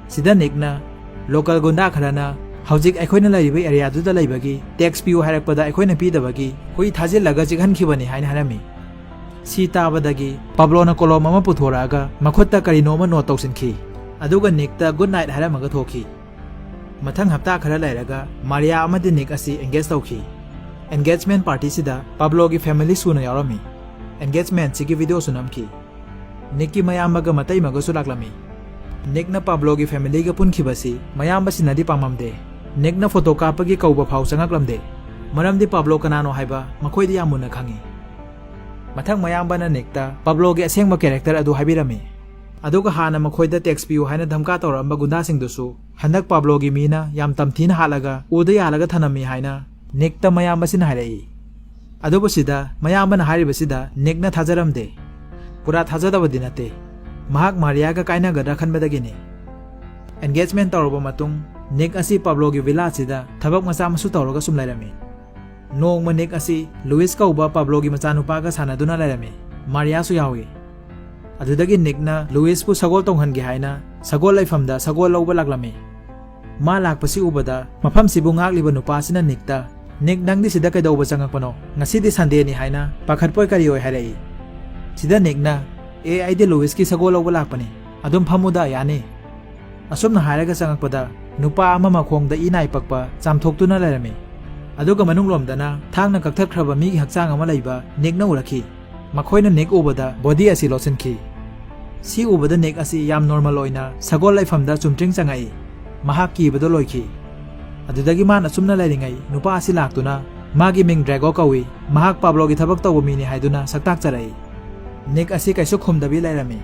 ꯁꯤꯗ ꯅꯤꯛꯅ, "Local ꯒꯨꯟꯗꯥ ꯈꯔꯅ ꯍꯧꯖꯤꯛ ꯑꯩꯈꯣꯏꯅ ꯂꯩꯔꯤꯕ ꯑꯦꯔꯤꯌꯥꯗꯨꯗ ꯂꯩꯕꯒꯤ ꯇꯦꯛꯁ ꯄꯤꯌꯨ ꯍꯥꯏꯔꯛꯄꯗ ꯑꯩꯈꯣꯏꯅ ꯄꯤꯗꯕꯒꯤ ꯍꯨꯏ ꯊꯥꯖꯤꯜꯂꯒ ꯆꯤꯛꯍꯟꯈꯤꯕꯅꯤ ꯍꯥꯏꯅ ꯍꯥꯏꯔꯝꯃꯤ꯫ ꯁꯤ ꯇꯥꯕꯗꯒꯤ ꯄꯥꯕ꯭ꯂꯣꯅ ꯀꯣꯂꯣꯝ ꯑꯃ ꯄꯨꯊꯣꯔꯛꯑꯒ ꯃꯈꯨꯠꯇ ꯀꯔꯤꯅꯣ ꯑꯃ ꯅꯣꯠ ꯇꯧꯁꯤꯟꯈꯤ꯫ ꯑꯗꯨꯒ ꯅꯤꯛꯇ ꯒꯨꯗ ꯅꯥꯏꯠ ꯍꯥꯏꯔꯝꯃꯒ ꯊꯣꯛꯈꯤ꯫ ꯃꯊꯪ ꯍꯞꯇꯥ ꯈꯔ ꯂꯩꯔꯒ ꯃꯥꯔꯤꯌꯥ ꯑꯃꯗꯤ ꯅꯤꯛ ꯑꯁꯤ ꯑꯦꯡꯒꯦꯖ ꯇꯧꯈꯤ꯫ ꯑꯦꯡꯒꯦꯖꯃꯦꯟ ꯄꯥꯔꯇꯤꯁꯤꯗ ꯄꯥꯕ꯭ꯂꯣꯒꯤ ꯐꯦꯃꯤꯂꯤ ꯁꯨꯅ ꯌꯥꯎꯔꯝꯃꯤ꯫ ꯑꯦꯡꯒꯦꯖꯃꯦꯟꯁꯤꯒꯤ ꯚꯤꯗꯤꯑꯣꯁꯨ ꯅꯝꯈꯤ꯫ ꯅꯤꯛꯀꯤ ꯃꯌꯥꯝꯕꯒ ꯃꯇꯩꯃꯒꯁꯨ ꯂꯥꯛꯂꯝꯃꯤ꯫ ꯅꯤꯛꯅ ꯄꯥꯕ꯭ꯂꯣꯒꯤ ꯐꯦꯃꯤꯂꯤꯒ ꯄꯨꯟꯈꯤꯕꯁꯤ ꯃꯌꯥꯝꯕꯁꯤꯡꯅꯗꯤ ꯄꯥꯝꯃꯝꯗꯦ꯫ ꯅꯤꯛꯅ ꯐꯣꯇꯣ ꯀꯥꯞꯄꯒꯤ ꯀꯧꯕ ꯐꯥꯎ ꯆꯪꯉꯛꯂꯝꯗꯦ꯫ ꯃꯔꯝꯗꯤ ꯄꯥꯕ꯭ꯂꯣ ꯀꯅꯥꯅꯣ ꯍꯥꯏꯕ ꯃꯈꯣꯏꯗꯤ ꯌꯥꯝ ꯃꯨꯟꯅ ꯈꯪꯉꯤ꯫ ꯃꯊꯪ ꯃꯌꯥꯝꯕꯅ ꯅꯤꯛꯇ ꯄꯥꯕ꯭ꯂꯣꯒꯤ ꯑꯁꯦꯡꯕ ꯀꯦꯔꯦꯛꯇꯔ ꯑꯗꯨ ꯍꯥꯏꯕꯤꯔꯝꯃꯤ꯫ ꯑꯗꯨꯒ ꯍꯥꯟꯅ ꯃꯈꯣꯏꯗ ꯇꯦꯛꯁ ꯄꯤꯌꯨ ꯍꯥꯏꯅ ꯙꯝꯀꯥ ꯇꯧꯔꯛꯑꯝꯕ ꯒꯨꯟꯗꯥꯁꯤꯡꯗꯨꯁꯨ ꯍꯟꯗꯛ ꯄꯥꯕ꯭ꯂꯣꯒꯤ ꯃꯤꯅ ꯌꯥꯝ ꯇꯝꯊꯤꯅ ꯍꯥꯠꯂꯒ ꯎꯗ ꯌꯥꯜꯂꯒ ꯊꯅꯝꯃꯤ ꯍꯥꯏꯅ ꯅꯤꯛꯇ ꯃꯌꯥꯝꯕꯁꯤꯅ ꯍꯥꯏꯔꯛꯏ꯫ ꯑꯗꯨꯕꯨ ꯁꯤꯗ ꯃꯌꯥꯝꯕꯅ ꯍꯥꯏꯔꯤꯕꯁꯤꯗ ꯅꯤꯛꯅ ꯊꯥꯖꯔꯝꯗꯦ꯫ ꯄꯨꯔꯥ ꯊꯥꯖꯗꯕꯗꯤ ꯅꯠꯇꯦ꯫ ꯃꯍꯥꯛ ꯃꯥꯔꯤꯌꯥꯒ ꯀꯥꯏꯅꯒꯗ꯭ꯔꯥ ꯈꯟꯕꯗꯒꯤꯅꯤ꯫ ꯑꯦꯟꯒꯦꯖꯃꯦꯟ ꯇꯧꯔꯕ ꯃꯇꯨꯡ ꯅꯤꯛ ꯑꯁꯤ ꯄꯥꯕ꯭ꯂꯣꯒꯤ ꯚꯤꯂꯥꯁꯤꯗ ꯊꯕꯛ ꯃꯆꯥ ꯃꯁꯨ ꯇꯧꯔꯒ ꯁꯨꯝ ꯂꯩꯔꯝꯃꯤ꯫ ꯅꯣꯡꯃ ꯅꯤꯛ ꯑꯁꯤ ꯂꯨꯏꯁ ꯀꯧꯕ ꯄꯥꯕ꯭ꯂꯣꯒꯤ ꯃꯆꯥꯅꯨꯄꯥꯒ ꯁꯥꯟꯅꯗꯨꯅ ꯂꯩꯔꯝꯃꯤ꯫ ꯃꯥꯔꯤꯌꯥꯁꯨ ꯌꯥꯎꯏ꯫ ꯑꯗꯨꯗꯒꯤ ꯅꯤꯛꯅ ꯂꯨꯏꯁꯄꯨ ꯁꯒꯣꯜ ꯇꯣꯡꯍꯟꯒꯦ ꯍꯥꯏꯅ ꯁꯒꯣꯜ ꯂꯩꯐꯝꯗ ꯁꯒꯣꯜ ꯂꯧꯕ ꯂꯥꯛꯂꯝꯃꯤ꯫ ꯃꯥ ꯂꯥꯛꯄꯁꯤ ꯎꯕꯗ ꯃꯐꯝꯁꯤꯕꯨ ꯉꯥꯛꯂꯤꯕ ꯅꯨꯄꯥꯁꯤꯅ ꯅꯤꯛꯇ, "ꯅꯤꯛ, ꯅꯪꯗꯤ ꯁꯤꯗ ꯀꯩꯗꯧꯕ ꯆꯪꯉꯛꯄꯅꯣ? ꯉꯁꯤꯗꯤ ꯁꯟꯗꯦꯅꯤ" ꯍꯥꯏꯅ ꯄꯥꯈꯠꯄꯣꯏ ꯀꯔꯤꯑꯣꯏ ꯍꯥꯏꯔꯛꯏ꯫ ꯁꯤꯗ ꯅꯤꯛꯅ, "ꯑꯦ, ꯑꯩꯗꯤ ꯂꯨꯏꯁꯀꯤ ꯁꯒꯣꯜ ꯂꯧꯕ ꯂꯥꯛꯄꯅꯤ꯫ ꯑꯗꯨꯝ ꯐꯝꯃꯨꯗ, ꯌꯥꯅꯤ"꯫ ꯑꯁꯨꯝꯅ ꯍꯥꯏꯔꯒ ꯆꯪꯉꯛꯄꯗ ꯅꯨꯄꯥ ꯑꯃ ꯃꯈꯣꯡꯗ ꯏ ꯅꯥꯏ ꯄꯛꯄ ꯆꯥꯝꯊꯣꯛꯇꯨꯅ ꯂꯩꯔꯝꯃꯤ꯫ ꯑꯗꯨꯒ ꯃꯅꯨꯡꯂꯣꯝꯗꯅ ꯊꯥꯡꯅ ꯀꯛꯊꯠꯈ꯭ꯔꯕ ꯃꯤꯒꯤ ꯍꯛꯆꯥꯡ ꯑꯃ ꯂꯩꯕ ꯅꯤꯛꯅ ꯎꯔꯛꯈꯤ꯫ ꯃꯈꯣꯏꯅ ꯅꯤꯛ ꯎꯕꯗ ꯕꯣꯗꯤ ꯑꯁꯤ ꯂꯣꯠꯁꯤꯟꯈꯤ꯫ ꯁꯤ ꯎꯕꯗ ꯅꯤꯛ ꯑꯁꯤ ꯌꯥꯝ ꯅꯣꯔꯃꯦꯜ ꯑꯣꯏꯅ ꯁꯒꯣꯜ ꯂꯩꯐꯝꯗ ꯆꯨꯝꯇ꯭ꯔꯤꯡ ꯆꯪꯉꯛꯏ꯫ ꯃꯍꯥꯛ ꯀꯤꯕꯗꯣ ꯂꯣꯏꯈꯤ꯫ ꯑꯗꯨꯗꯒꯤ ꯃꯥꯅ ꯁꯨꯝꯅ ꯂꯩꯔꯤꯉꯩ ꯅꯨꯄꯥ ꯑꯁꯤ ꯂꯥꯛꯇꯨꯅ, "ꯃꯥꯒꯤ ꯃꯤꯡ ꯗ꯭ꯔꯦꯒꯣ ꯀꯧꯏ, ꯃꯍꯥꯛ ꯄꯥꯕ꯭ꯂꯣꯒꯤ ꯊꯕꯛ ꯇꯧꯕ ꯃꯤꯅꯤ" ꯍꯥꯏꯗꯨꯅ ꯁꯛꯇꯥꯛꯆꯔꯛꯏ꯫ ꯅꯤꯛ ꯑꯁꯤ ꯀꯩꯁꯨ ꯈꯨꯝꯗꯕꯤ ꯂꯩꯔꯝꯃꯤ꯫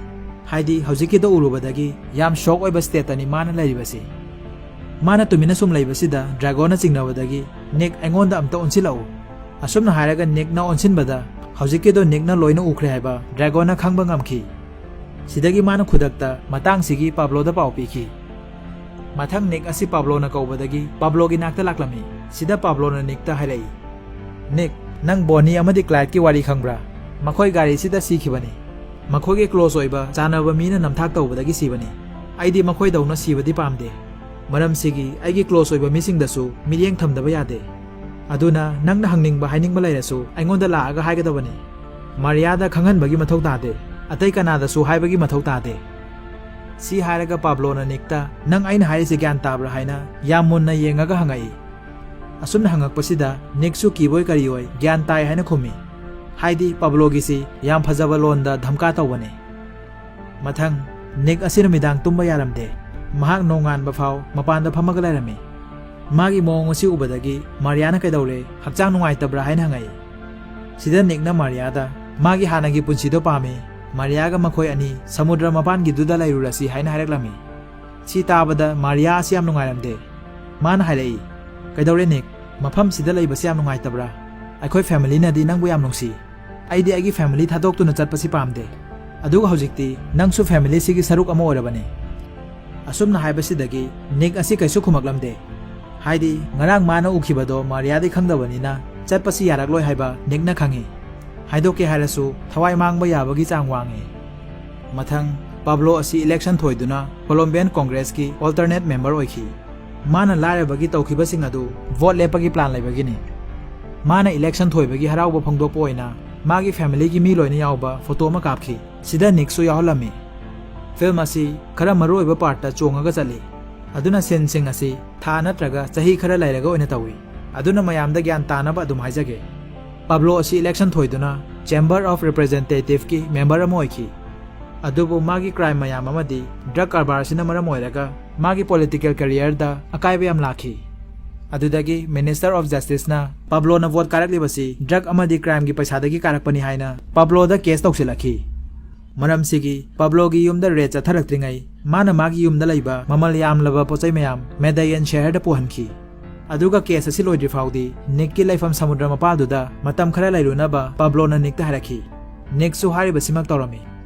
ꯍꯥꯏꯗꯤ ꯍꯧꯖꯤꯛꯀꯤꯗꯣ ꯎꯔꯨꯕꯗꯒꯤ ꯌꯥꯝ ꯁꯣꯛ ꯑꯣꯏꯕ ꯁ꯭ꯇꯦꯠꯇꯅꯤ ꯃꯥꯅ ꯂꯩꯔꯤꯕꯁꯤ꯫ ꯃꯥꯅ ꯇꯨꯃꯤꯟꯅ ꯁꯨꯝ ꯂꯩꯕꯁꯤꯗ ꯗ꯭ꯔꯦꯒꯣꯅ ꯆꯤꯡꯅꯕꯗꯒꯤ, "ꯅꯤꯛ, ꯑꯩꯉꯣꯟꯗ ꯑꯝꯇ ꯑꯣꯟꯁꯤꯜꯂꯛꯎ"꯫ ꯑꯁꯨꯝꯅ ꯍꯥꯏꯔꯒ ꯅꯤꯛꯅ ꯑꯣꯟꯁꯤꯟꯕꯗ ꯍꯧꯖꯤꯛꯀꯤꯗꯣ ꯅꯤꯛꯅ ꯂꯣꯏꯅ ꯎꯈ꯭ꯔꯦ ꯍꯥꯏꯕ ꯗ꯭ꯔꯦꯒꯣꯅ ꯈꯪꯕ ꯉꯝꯈꯤ꯫ ꯁꯤꯗꯒꯤ ꯃꯥꯅ ꯈꯨꯗꯛꯇ ꯃꯇꯥꯡꯁꯤꯒꯤ ꯄꯥꯕ꯭ꯂꯣꯗ ꯄꯥꯎ ꯄꯤꯈꯤ꯫ ꯃꯊꯪ ꯅꯤꯛ ꯑꯁꯤ ꯄꯥꯕ꯭ꯂꯣꯅ ꯀꯧꯕꯗꯒꯤ ꯄꯥꯕ꯭ꯂꯣꯒꯤ ꯅꯥꯛꯇ ꯂꯥꯛꯂꯝꯃꯤ꯫ ꯁꯤꯗ ꯄꯥꯕ꯭ꯂꯣꯅ ꯅꯤꯛꯇ ꯍꯥꯏꯔꯛꯏ, "ꯅꯤꯛ, ꯅꯪ ꯕꯣꯅꯤ ꯑꯃꯗꯤ ꯀ꯭ꯂꯥꯏꯗꯀꯤ ꯋꯥꯔꯤ ꯈꯪꯕ꯭ꯔꯥ? ꯃꯈꯣꯏ ꯒꯥꯔꯤꯁꯤꯗ ꯁꯤꯈꯤꯕꯅꯤ꯫ ꯃꯈꯣꯏꯒꯤ ꯀ꯭ꯂꯣꯁ ꯑꯣꯏꯕ ꯆꯥꯟꯅꯕ ꯃꯤꯅ ꯅꯝꯊꯥꯛ ꯇꯧꯕꯗꯒꯤ ꯁꯤꯕꯅꯤ꯫ ꯑꯩꯗꯤ ꯃꯈꯣꯏꯗꯧꯅ ꯁꯤꯕꯗꯤ ꯄꯥꯝꯗꯦ"꯫ ꯃꯔꯝꯁꯤꯒꯤ ꯑꯩꯒꯤ ꯀ꯭ꯂꯣꯁ ꯑꯣꯏꯕ ꯃꯤꯁꯤꯡꯗꯁꯨ ꯃꯤꯠꯌꯦꯡ ꯊꯝꯗꯕ ꯌꯥꯗꯦ꯫ ꯑꯗꯨꯅ ꯅꯪꯅ ꯍꯪꯅꯤꯡꯕ ꯍꯥꯏꯅꯤꯡꯕ ꯂꯩꯔꯁꯨ ꯑꯩꯉꯣꯟꯗ ꯂꯥꯛꯑꯒ ꯍꯥꯏꯒꯗꯕꯅꯤ꯫ ꯃꯥꯔꯤꯌꯥꯗ ꯈꯪꯍꯟꯕꯒꯤ ꯃꯊꯧ ꯇꯥꯗꯦ, ꯑꯇꯩ ꯀꯅꯥꯗꯁꯨ ꯍꯥꯏꯕꯒꯤ ꯃꯊꯧ ꯇꯥꯗꯦ꯫ ꯁꯤ ꯍꯥꯏꯔꯒ ꯄꯥꯕ꯭ꯂꯣꯅ ꯅꯤꯛꯇ, "ꯅꯪ ꯑꯩꯅ ꯍꯥꯏꯔꯤꯁꯦ ꯒ꯭ꯌꯥꯟ ꯇꯥꯕ꯭ꯔꯥ?" ꯍꯥꯏꯅ ꯌꯥꯝ ꯃꯨꯟꯅ ꯌꯦꯡꯉꯒ ꯍꯪꯉꯛꯏ꯫ ꯑꯁꯨꯝꯅ ꯍꯪꯉꯛꯄꯁꯤꯗ ꯅꯤꯛꯁꯨ ꯀꯤꯕꯣꯏ ꯀꯔꯤꯑꯣꯏ ꯒ꯭ꯌꯥꯟ ꯇꯥꯏ ꯍꯥꯏꯅ ꯈꯨꯝꯃꯤ꯫ ꯍꯥꯏꯗꯤ ꯄꯥꯕ꯭ꯂꯣꯒꯤꯁꯤ ꯌꯥꯝ ꯐꯖꯕ ꯂꯣꯟꯗ ꯙꯝꯀꯥ ꯇꯧꯕꯅꯤ꯫ ꯃꯊꯪ, ꯅꯤꯛ ꯑꯁꯤ ꯅꯨꯃꯤꯗꯥꯡ ꯇꯨꯝꯕ ꯌꯥꯔꯝꯗꯦ꯫ ꯃꯍꯥꯛ ꯅꯣꯡꯉꯥꯟꯕ ꯐꯥꯎ ꯃꯄꯥꯟꯗ ꯐꯝꯃꯒ ꯂꯩꯔꯝꯃꯤ꯫ ꯃꯥꯒꯤ ꯃꯑꯣꯡ ꯑꯁꯤ ꯎꯕꯗꯒꯤ ꯃꯥꯔꯤꯌꯥꯅ "ꯀꯩꯗꯧꯔꯦ? ꯍꯛꯆꯥꯡ ꯅꯨꯡꯉꯥꯏꯇꯕ꯭ꯔꯥ?" ꯍꯥꯏꯅ ꯍꯪꯉꯛꯏ꯫ ꯁꯤꯗ ꯅꯤꯛꯅ ꯃꯥꯔꯤꯌꯥꯗ ꯃꯥꯒꯤ ꯍꯥꯟꯅꯒꯤ ꯄꯨꯟꯁꯤꯗꯣ ꯄꯥꯝꯃꯤ, ꯃꯥꯔꯤꯌꯥꯒ ꯃꯈꯣꯏ ꯑꯅꯤ ꯁꯃꯨꯗ꯭ꯔ ꯃꯄꯥꯟꯒꯤꯗꯨꯗ ꯂꯩꯔꯨꯔꯁꯤ ꯍꯥꯏꯅ ꯍꯥꯏꯔꯛꯂꯝꯃꯤ꯫ ꯁꯤ ꯇꯥꯕꯗ ꯃꯥꯔꯤꯌꯥ ꯑꯁꯤ ꯌꯥꯝ ꯅꯨꯡꯉꯥꯏꯔꯝꯗꯦ꯫ ꯃꯥꯅ ꯍꯥꯏꯔꯛꯏ, "ꯀꯩꯗꯧꯔꯦ ꯅꯤꯛ? ꯃꯐꯝꯁꯤꯗ ꯂꯩꯕꯁꯤ ꯌꯥꯝ ꯅꯨꯡꯉꯥꯏꯇꯕ꯭ꯔꯥ? ꯑꯩꯈꯣꯏ ꯐꯦꯃꯤꯂꯤꯅꯗꯤ ꯅꯪꯕꯨ ꯌꯥꯝ ꯅꯨꯡꯁꯤ꯫ ꯑꯩꯗꯤ ꯑꯩꯒꯤ ꯐꯦꯃꯤꯂꯤ ꯊꯥꯗꯣꯛꯇꯨꯅ ꯆꯠꯄꯁꯤ ꯄꯥꯝꯗꯦ꯫ ꯑꯗꯨꯒ ꯍꯧꯖꯤꯛꯇꯤ ꯅꯪꯁꯨ ꯐꯦꯃꯤꯂꯤꯁꯤꯒꯤ ꯁꯔꯨꯛ ꯑꯃ ꯑꯣꯏꯔꯕꯅꯤ꯫" ꯑꯁꯨꯝꯅ ꯍꯥꯏꯕꯁꯤꯗꯒꯤ ꯅꯤꯛ ꯑꯁꯤ ꯀꯩꯁꯨ ꯈꯨꯝꯃꯛꯂꯝꯗꯦ꯫ ꯍꯥꯏꯗꯤ ꯉꯔꯥꯡ ꯃꯥꯅ ꯎꯈꯤꯕꯗꯣ ꯃꯥꯔꯤꯌꯥꯗꯤ ꯈꯪꯗꯕꯅꯤꯅ ꯆꯠꯄꯁꯤ ꯌꯥꯔꯛꯂꯣꯏ ꯍꯥꯏꯕ ꯅꯤꯛꯅ ꯈꯪꯏ꯫ ꯍꯥꯏꯗꯣꯛꯀꯦ ꯍꯥꯏꯔꯁꯨ ꯊꯋꯥꯏ ꯃꯥꯡꯕ ꯌꯥꯕꯒꯤ ꯆꯥꯡ ꯋꯥꯡꯏ꯫ ꯃꯊꯪ, ꯄꯥꯕ꯭ꯂꯣ ꯑꯁꯤ ꯏꯂꯦꯛꯁꯟ ꯊꯣꯏꯗꯨꯅ ꯀꯣꯂꯣꯝꯕꯤꯌꯥꯟ ꯀꯣꯡꯒ꯭ꯔꯦꯁꯀꯤ ꯑꯣꯜꯇꯔꯅꯦꯠ ꯃꯦꯝꯕꯔ ꯑꯣꯏꯈꯤ꯫ ꯃꯥꯅ ꯂꯥꯏꯔꯕꯒꯤ ꯇꯧꯈꯤꯕꯁꯤꯡ ꯑꯗꯨ ꯚꯣꯠ ꯂꯦꯞꯄꯒꯤ ꯄ꯭ꯂꯥꯟ ꯂꯩꯕꯒꯤꯅꯤ꯫ ꯃꯥꯅ ꯏꯂꯦꯛꯁꯟ ꯊꯣꯏꯕꯒꯤ ꯍꯔꯥꯎꯕ ꯐꯣꯡꯗꯣꯛꯄ ꯑꯣꯏꯅ ꯃꯥꯒꯤ ꯐꯦꯃꯤꯂꯤꯒꯤ ꯃꯤ ꯂꯣꯏꯅ ꯌꯥꯎꯕ ꯐꯣꯇꯣ ꯑꯃ ꯀꯥꯞꯈꯤ꯫ ꯁꯤꯗ ꯅꯤꯛꯁꯨ ꯌꯥꯎꯍꯜꯂꯝꯃꯤ꯫ ꯐꯤꯜꯝ ꯑꯁꯤ ꯈꯔ ꯃꯔꯨꯑꯣꯏꯕ ꯄꯥꯔꯠꯇ ꯆꯣꯡꯉꯒ ꯆꯠꯂꯤ꯫ ꯑꯗꯨꯅ ꯁꯤꯟꯁꯤꯡ ꯑꯁꯤ ꯊꯥ ꯅꯠꯇ꯭ꯔꯒ ꯆꯍꯤ ꯈꯔ ꯂꯩꯔꯒ ꯑꯣꯏꯅ ꯇꯧꯏ꯫ ꯑꯗꯨꯅ ꯃꯌꯥꯝꯗ ꯒ꯭ꯌꯥꯟ ꯇꯥꯅꯕ ꯑꯗꯨꯝ ꯍꯥꯏꯖꯒꯦ꯫ ꯄꯥꯕ꯭ꯂꯣ ꯑꯁꯤ ꯏꯂꯦꯛꯁꯟ ꯊꯣꯏꯗꯨꯅ ꯆꯦꯝꯕꯔ ꯑꯣꯐ ꯔꯤꯄ꯭ꯔꯦꯖꯦꯟꯇꯦꯇꯤꯚꯀꯤ ꯃꯦꯝꯕꯔ ꯑꯃ ꯑꯣꯏꯈꯤ꯫ ꯑꯗꯨꯕꯨ ꯃꯥꯒꯤ ꯀ꯭ꯔꯥꯏꯝ ꯃꯌꯥꯝ ꯑꯃꯗꯤ ꯗ꯭ꯔꯒ ꯀꯔꯕꯥꯔ ꯑꯁꯤꯅ ꯃꯔꯝ ꯑꯣꯏꯔꯒ ꯃꯥꯒꯤ ꯄꯣꯂꯤꯇꯤꯀꯦꯜ ꯀꯦꯔꯤꯌꯔꯗ ꯑꯀꯥꯏꯕ ꯌꯥꯝ ꯂꯥꯛꯈꯤ꯫ ꯑꯗꯨꯗꯒꯤ ꯃꯤꯅꯤꯁꯇꯔ ꯑꯣꯐ ꯖꯁꯇꯤꯁꯅ ꯄꯥꯕ꯭ꯂꯣꯅ ꯚꯣꯠ ꯀꯥꯔꯛꯂꯤꯕꯁꯤ ꯗ꯭ꯔꯒ ꯑꯃꯗꯤ ꯀ꯭ꯔꯥꯏꯝꯒꯤ ꯄꯩꯁꯥꯗꯒꯤ ꯀꯥꯔꯛꯄꯅꯤ ꯍꯥꯏꯅ ꯄꯥꯕ꯭ꯂꯣꯗ ꯀꯦꯁ ꯇꯧꯁꯤꯜꯂꯛꯈꯤ꯫ ꯃꯔꯝꯁꯤꯒꯤ ꯄꯥꯕ꯭ꯂꯣꯒꯤ ꯌꯨꯝꯗ ꯔꯦꯗ ꯆꯠꯊꯔꯛꯇ꯭ꯔꯤꯉꯩ ꯃꯥꯅ ꯃꯥꯒꯤ ꯌꯨꯝꯗ ꯂꯩꯕ ꯃꯃꯜ ꯌꯥꯝꯂꯕ ꯄꯣꯠꯆꯩ ꯃꯌꯥꯝ ꯃꯦꯗꯥꯌꯟ ꯁꯍꯔꯗ ꯄꯨꯍꯟꯈꯤ꯫ ꯑꯗꯨꯒ ꯀꯦꯁ ꯑꯁꯤ ꯂꯣꯏꯗ꯭ꯔꯤ ꯐꯥꯎꯗꯤ ꯅꯤꯛꯀꯤ ꯂꯩꯐꯝ ꯁꯃꯨꯗ꯭ꯔ ꯃꯄꯥꯜꯗꯨꯗ ꯃꯇꯝ ꯈꯔ ꯂꯩꯔꯨꯅꯕ ꯄꯥꯕ꯭ꯂꯣꯅ ꯅꯤꯛꯇ ꯍꯥꯏꯔꯛꯈꯤ꯫ ꯅꯤꯛꯁꯨ ꯍꯥꯏꯔꯤꯕꯁꯤꯃꯛ ꯇꯧꯔꯝꯃꯤ꯫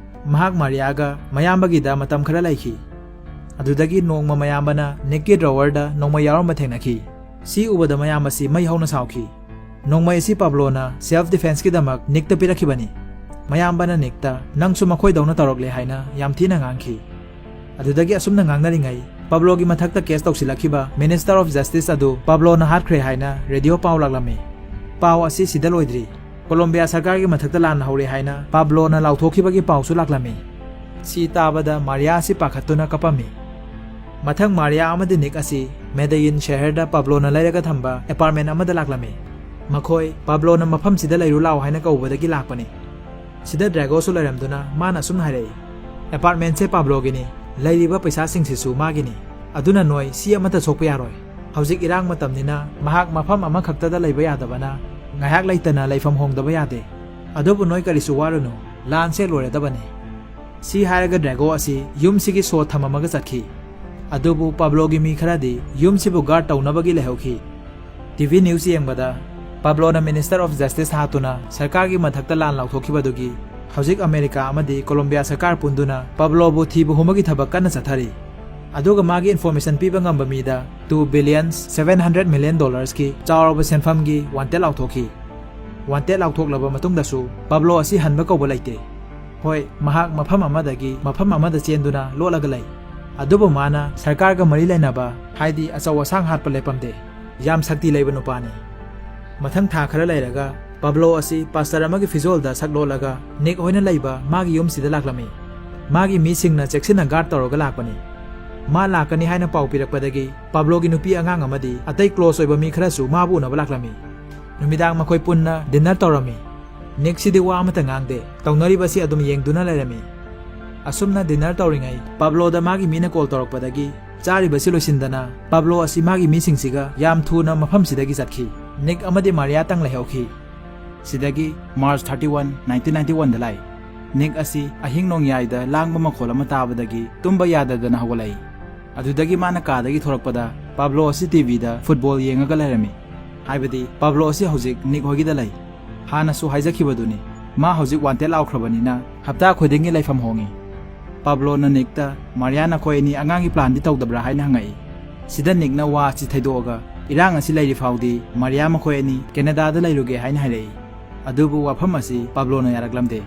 ꯃꯍꯥꯛ ꯃꯥꯔꯤꯌꯥꯒ ꯃꯌꯥꯝꯕꯒꯤꯗ ꯃꯇꯝ ꯈꯔ ꯂꯩꯈꯤ꯫ ꯑꯗꯨꯗꯒꯤ ꯅꯣꯡꯃ ꯃꯌꯥꯝꯕꯅ ꯅꯤꯛꯀꯤ ꯗ꯭ꯔꯣꯋꯔꯗ ꯅꯣꯡꯃꯩ ꯌꯥꯎꯔꯝꯕ ꯊꯦꯡꯅꯈꯤ꯫ ꯁꯤ ꯎꯕꯗ ꯃꯌꯥꯝꯕꯁꯤ ꯃꯩ ꯍꯧꯅ ꯁꯥꯎꯈꯤ꯫ ꯅꯣꯡꯃꯩ ꯑꯁꯤ ꯄꯥꯕ꯭ꯂꯣꯅ ꯁꯦꯜꯐ ꯗꯤꯐꯦꯟꯁꯀꯤꯗꯃꯛ ꯅꯤꯛꯇ ꯄꯤꯔꯛꯈꯤꯕꯅꯤ꯫ ꯃꯌꯥꯝꯕꯅ ꯅꯤꯛꯇ, "ꯅꯪꯁꯨ ꯃꯈꯣꯏꯗꯧꯅ ꯇꯧꯔꯛꯂꯦ" ꯍꯥꯏꯅ ꯌꯥꯝ ꯊꯤꯅ ꯉꯥꯡꯈꯤ꯫ ꯑꯗꯨꯗꯒꯤ ꯑꯁꯨꯝꯅ ꯉꯥꯡꯅꯔꯤꯉꯩ ꯄꯥꯕ꯭ꯂꯣꯒꯤ ꯃꯊꯛꯇ ꯀꯦꯁ ꯇꯧꯁꯤꯜꯂꯛꯈꯤꯕ Minister of Justice ꯑꯗꯨ ꯄꯥꯕ꯭ꯂꯣꯅ ꯍꯥꯠꯈ꯭ꯔꯦ ꯍꯥꯏꯅ ꯔꯦꯗꯤꯑꯣ ꯄꯥꯎ ꯂꯥꯛꯂꯝꯃꯤ꯫ ꯄꯥꯎ ꯑꯁꯤ ꯁꯤꯗ ꯂꯣꯏꯗ꯭ꯔꯤ꯫ ꯀꯣꯂꯣꯝꯕꯤꯌꯥ ꯁꯔꯀꯥꯔꯒꯤ ꯃꯊꯛꯇ ꯂꯥꯟ ꯍꯧꯔꯦ ꯍꯥꯏꯅ ꯄꯥꯕ꯭ꯂꯣꯅ ꯂꯥꯎꯊꯣꯛꯈꯤꯕꯒꯤ ꯄꯥꯎꯁꯨ ꯂꯥꯛꯂꯝꯃꯤ꯫ ꯁꯤ ꯇꯥꯕꯗ ꯃꯥꯔꯤꯌꯥ ꯑꯁꯤ ꯄꯥꯈꯠꯇꯨꯅ ꯀꯞꯄꯝꯃꯤ꯫ ꯃꯊꯪ ꯃꯥꯔꯤꯌꯥ ꯑꯃꯗꯤ ꯅꯤꯛ ꯑꯁꯤ ꯃꯦꯗꯌꯤꯟ ꯁꯍꯔꯗ ꯄꯥꯕ꯭ꯂꯣꯅ ꯂꯩꯔꯒ ꯊꯝꯕ ꯑꯦꯄꯥꯔꯠꯃꯦꯟ ꯑꯃꯗ ꯂꯥꯛꯂꯝꯃꯤ꯫ ꯃꯈꯣꯏ ꯄꯥꯕ꯭ꯂꯣꯅ ꯃꯐꯝꯁꯤꯗ ꯂꯩꯔꯨ ꯂꯥꯎ ꯍꯥꯏꯅ ꯀꯧꯕꯗꯒꯤ ꯂꯥꯛꯄꯅꯤ꯫ ꯁꯤꯗ ꯗ꯭ꯔꯦꯒꯣꯁꯨ ꯂꯩꯔꯝꯗꯨꯅ ꯃꯥꯅ ꯑꯁꯨꯝꯅ ꯍꯥꯏꯔꯛꯏ, "ꯑꯦꯄꯥꯔꯠꯃꯦꯟꯁꯦ ꯄꯥꯕ꯭ꯂꯣꯒꯤꯅꯤ, ꯂꯩꯔꯤꯕ ꯄꯩꯁꯥꯁꯤꯡꯁꯤꯁꯨ ꯃꯥꯒꯤꯅꯤ꯫ ꯑꯗꯨꯅ ꯅꯣꯏ ꯁꯤ ꯑꯃꯠꯇ ꯁꯣꯛꯄ ꯌꯥꯔꯣꯏ꯫ ꯍꯧꯖꯤꯛ ꯏꯔꯥꯡ ꯃꯇꯝꯅꯤꯅ ꯃꯍꯥꯛ ꯃꯐꯝ ꯑꯃꯈꯛꯇꯗ ꯂꯩꯕ ꯌꯥꯗꯕꯅ ꯉꯥꯏꯍꯥꯛ ꯂꯩꯇꯅ ꯂꯩꯐꯝ ꯍꯣꯡꯗꯕ ꯌꯥꯗꯦ꯫ ꯑꯗꯨꯕꯨ ꯅꯣꯏ ꯀꯔꯤꯁꯨ ꯋꯥꯔꯨꯅꯨ, ꯂꯥꯟꯁꯦ ꯂꯣꯏꯔꯗꯕꯅꯤ"꯫ ꯁꯤ ꯍꯥꯏꯔꯒ ꯗ꯭ꯔꯦꯒꯣ ꯑꯁꯤ ꯌꯨꯝꯁꯤꯒꯤ ꯁꯣ ꯊꯝꯃꯝꯃꯒ ꯆꯠꯈꯤ꯫ ꯑꯗꯨꯕꯨ ꯄꯥꯕ꯭ꯂꯣꯒꯤ ꯃꯤ ꯈꯔꯗꯤ ꯌꯨꯝꯁꯤꯕꯨ ꯒꯥꯔꯗ ꯇꯧꯅꯕꯒꯤ ꯂꯩꯍꯧꯈꯤ꯫ ꯇꯤꯚꯤ ꯅ꯭ꯌꯨꯁ ꯌꯦꯡꯕꯗ ꯄꯥꯕ꯭ꯂꯣꯅ Minister of Justice ꯍꯥꯠꯇꯨꯅ ꯁꯔꯀꯥꯔꯒꯤ ꯃꯊꯛꯇ ꯂꯥꯟ ꯂꯥꯎꯊꯣꯛꯈꯤꯕꯗꯨꯒꯤ ꯍꯧꯖꯤꯛ ꯑꯃꯦꯔꯤꯀꯥ ꯑꯃꯗꯤ ꯀꯣꯂꯣꯝꯕꯤꯌꯥ ꯁꯔꯀꯥꯔ ꯄꯨꯟꯗꯨꯅ ꯄꯥꯕ꯭ꯂꯣꯕꯨ ꯊꯤꯕ ꯍꯨꯝꯕꯒꯤ ꯊꯕꯛ ꯀꯟꯅ ꯆꯠꯊꯔꯤ꯫ ꯑꯗꯨꯒ ꯃꯥꯒꯤ ꯏꯟꯐꯣꯔꯃꯦꯁꯟ ꯄꯤꯕ ꯉꯝꯕ ꯃꯤꯗ two billion seven hundred million dollarsꯀꯤ ꯆꯥꯎꯔꯕ ꯁꯦꯟꯐꯝꯒꯤ ꯋꯥꯟꯇꯦꯗ ꯂꯥꯎꯊꯣꯛꯈꯤ꯫ ꯋꯥꯟꯇꯦꯗ ꯂꯥꯎꯊꯣꯛꯂꯕ ꯃꯇꯨꯡꯗꯁꯨ ꯄꯥꯕ꯭ꯂꯣ ꯑꯁꯤ ꯍꯟꯕ ꯀꯧꯕ ꯂꯩꯇꯦ꯫ ꯍꯣꯏ, ꯃꯍꯥꯛ ꯃꯐꯝ ꯑꯃꯗꯒꯤ ꯃꯐꯝ ꯑꯃꯗ ꯆꯦꯟꯗꯨꯅ ꯂꯣꯠꯂꯒ ꯂꯩ꯫ ꯑꯗꯨꯕꯨ ꯃꯥꯅ ꯁꯔꯀꯥꯔꯒ ꯃꯔꯤ ꯂꯩꯅꯕ, ꯍꯥꯏꯗꯤ ꯑꯆꯧ ꯑꯁꯥꯡ ꯍꯥꯠꯄ ꯂꯦꯞꯄꯝꯗꯦ꯫ ꯌꯥꯝ ꯁꯛꯇꯤ ꯂꯩꯕ ꯅꯨꯄꯥꯅꯤ꯫ ꯃꯊꯪ ꯊꯥ ꯈꯔ ꯂꯩꯔꯒ ꯄꯥꯕ꯭ꯂꯣ ꯑꯁꯤ ꯄꯥꯁꯇꯔ ꯑꯃꯒꯤ ꯐꯤꯖꯣꯜꯗ ꯁꯛ ꯂꯣꯜꯂꯒ ꯅꯤꯛ ꯍꯣꯏꯅ ꯂꯩꯕ ꯃꯥꯒꯤ ꯌꯨꯝꯁꯤꯗ ꯂꯥꯛꯂꯝꯃꯤ꯫ ꯃꯥꯒꯤ ꯃꯤꯁꯤꯡꯅ ꯆꯦꯛꯁꯤꯟꯅ ꯒꯥꯔꯗ ꯇꯧꯔꯒ ꯂꯥꯛꯄꯅꯤ꯫ ꯃꯥ ꯂꯥꯛꯀꯅꯤ ꯍꯥꯏꯅ ꯄꯥꯎ ꯄꯤꯔꯛꯄꯗꯒꯤ ꯄꯥꯕ꯭ꯂꯣꯒꯤ ꯅꯨꯄꯤ ꯑꯉꯥꯡ ꯑꯃꯗꯤ ꯑꯇꯩ ꯀ꯭ꯂꯣꯁ ꯑꯣꯏꯕ ꯃꯤ ꯈꯔꯁꯨ ꯃꯥꯕꯨ ꯎꯅꯕ ꯂꯥꯛꯂꯝꯃꯤ꯫ ꯅꯨꯃꯤꯗꯥꯡ ꯃꯈꯣꯏ ꯄꯨꯟꯅ ꯗꯤꯟꯅꯔ ꯇꯧꯔꯝꯃꯤ꯫ ꯅꯤꯛꯁꯤꯗꯤ ꯋꯥ ꯑꯃꯠꯇ ꯉꯥꯡꯗꯦ꯫ ꯇꯧꯅꯔꯤꯕꯁꯤ ꯑꯗꯨꯝ ꯌꯦꯡꯗꯨꯅ ꯂꯩꯔꯝꯃꯤ꯫ ꯑꯁꯨꯝꯅ ꯗꯤꯟꯅꯔ ꯇꯧꯔꯤꯉꯩ ꯄꯥꯕ꯭ꯂꯣꯗ ꯃꯥꯒꯤ ꯃꯤꯅ ꯀꯣꯜ ꯇꯧꯔꯛꯄꯗꯒꯤ ꯆꯥꯔꯤꯕꯁꯤ ꯂꯣꯏꯁꯤꯟꯗꯅ ꯄꯥꯕ꯭ꯂꯣ ꯑꯁꯤ ꯃꯥꯒꯤ ꯃꯤꯁꯤꯡꯁꯤꯒ ꯌꯥꯝ ꯊꯨꯅ ꯃꯐꯝꯁꯤꯗꯒꯤ ꯆꯠꯈꯤ꯫ ꯅꯤꯛ ꯑꯃꯗꯤ ꯃꯥꯔꯤꯌꯥꯇꯪ ꯂꯩꯍꯧꯈꯤ꯫ ꯁꯤꯗꯒꯤ March thirty one, nineteen ninety oneꯗ ꯂꯥꯛꯏ꯫ ꯅꯤꯛ ꯑꯁꯤ ꯑꯍꯤꯡ ꯅꯣꯡꯌꯥꯏꯗ ꯂꯥꯡꯕ ꯃꯈꯣꯜ ꯑꯃ ꯇꯥꯕꯗꯒꯤ ꯇꯨꯝꯕ ꯌꯥꯗꯗꯅ ꯍꯧꯒꯠꯂꯛꯏ꯫ ꯑꯗꯨꯗꯒꯤ ꯃꯥꯅ ꯀꯥꯗꯒꯤ ꯊꯣꯔꯛꯄꯗ ꯄꯥꯕ꯭ꯂꯣ ꯑꯁꯤ ꯇꯤꯚꯤꯗ ꯐꯨꯠꯕꯣꯜ ꯌꯦꯡꯉꯒ ꯂꯩꯔꯝꯃꯤ꯫ ꯍꯥꯏꯕꯗꯤ ꯄꯥꯕ꯭ꯂꯣ ꯑꯁꯤ ꯍꯧꯖꯤꯛ ꯅꯤꯛ ꯍꯣꯏꯒꯤꯗ ꯂꯩ꯫ ꯍꯥꯟꯅꯁꯨ ꯍꯥꯏꯖꯈꯤꯕꯗꯨꯅꯤ, ꯃꯥ ꯍꯧꯖꯤꯛ ꯋꯥꯟꯇꯦꯗ ꯂꯥꯎꯈ꯭ꯔꯕꯅꯤꯅ ꯍꯞꯇꯥ ꯈꯨꯗꯤꯡꯒꯤ ꯂꯩꯐꯝ ꯍꯣꯡꯉꯤ꯫ ꯄꯥꯕ꯭ꯂꯣꯅ ꯅꯤꯛꯇ, "ꯃꯥꯔꯤꯌꯥ, ꯅꯈꯣꯏ ꯑꯅꯤ ꯑꯉꯥꯡꯒꯤ ꯄ꯭ꯂꯥꯟꯗꯤ ꯇꯧꯗꯕ꯭ꯔꯥ?" ꯍꯥꯏꯅ ꯍꯪꯉꯛꯏ꯫ ꯁꯤꯗ ꯅꯤꯛꯅ ꯋꯥ ꯑꯁꯤ ꯊꯩꯗꯣꯛꯑꯒ, "ꯏꯔꯥꯡ ꯑꯁꯤ ꯂꯩꯔꯤ ꯐꯥꯎꯗꯤ ꯃꯥꯔꯤꯌꯥ ꯃꯈꯣꯏ ꯑꯅꯤ ꯀꯦꯅꯦꯗꯥꯗ ꯂꯩꯔꯨꯒꯦ" ꯍꯥꯏꯅ ꯍꯥꯏꯔꯛꯏ꯫ ꯑꯗꯨꯕꯨ ꯋꯥꯐꯝ ꯑꯁꯤ ꯄꯥꯕ꯭ꯂꯣꯅ ꯌꯥꯔꯛꯂꯝꯗꯦ꯫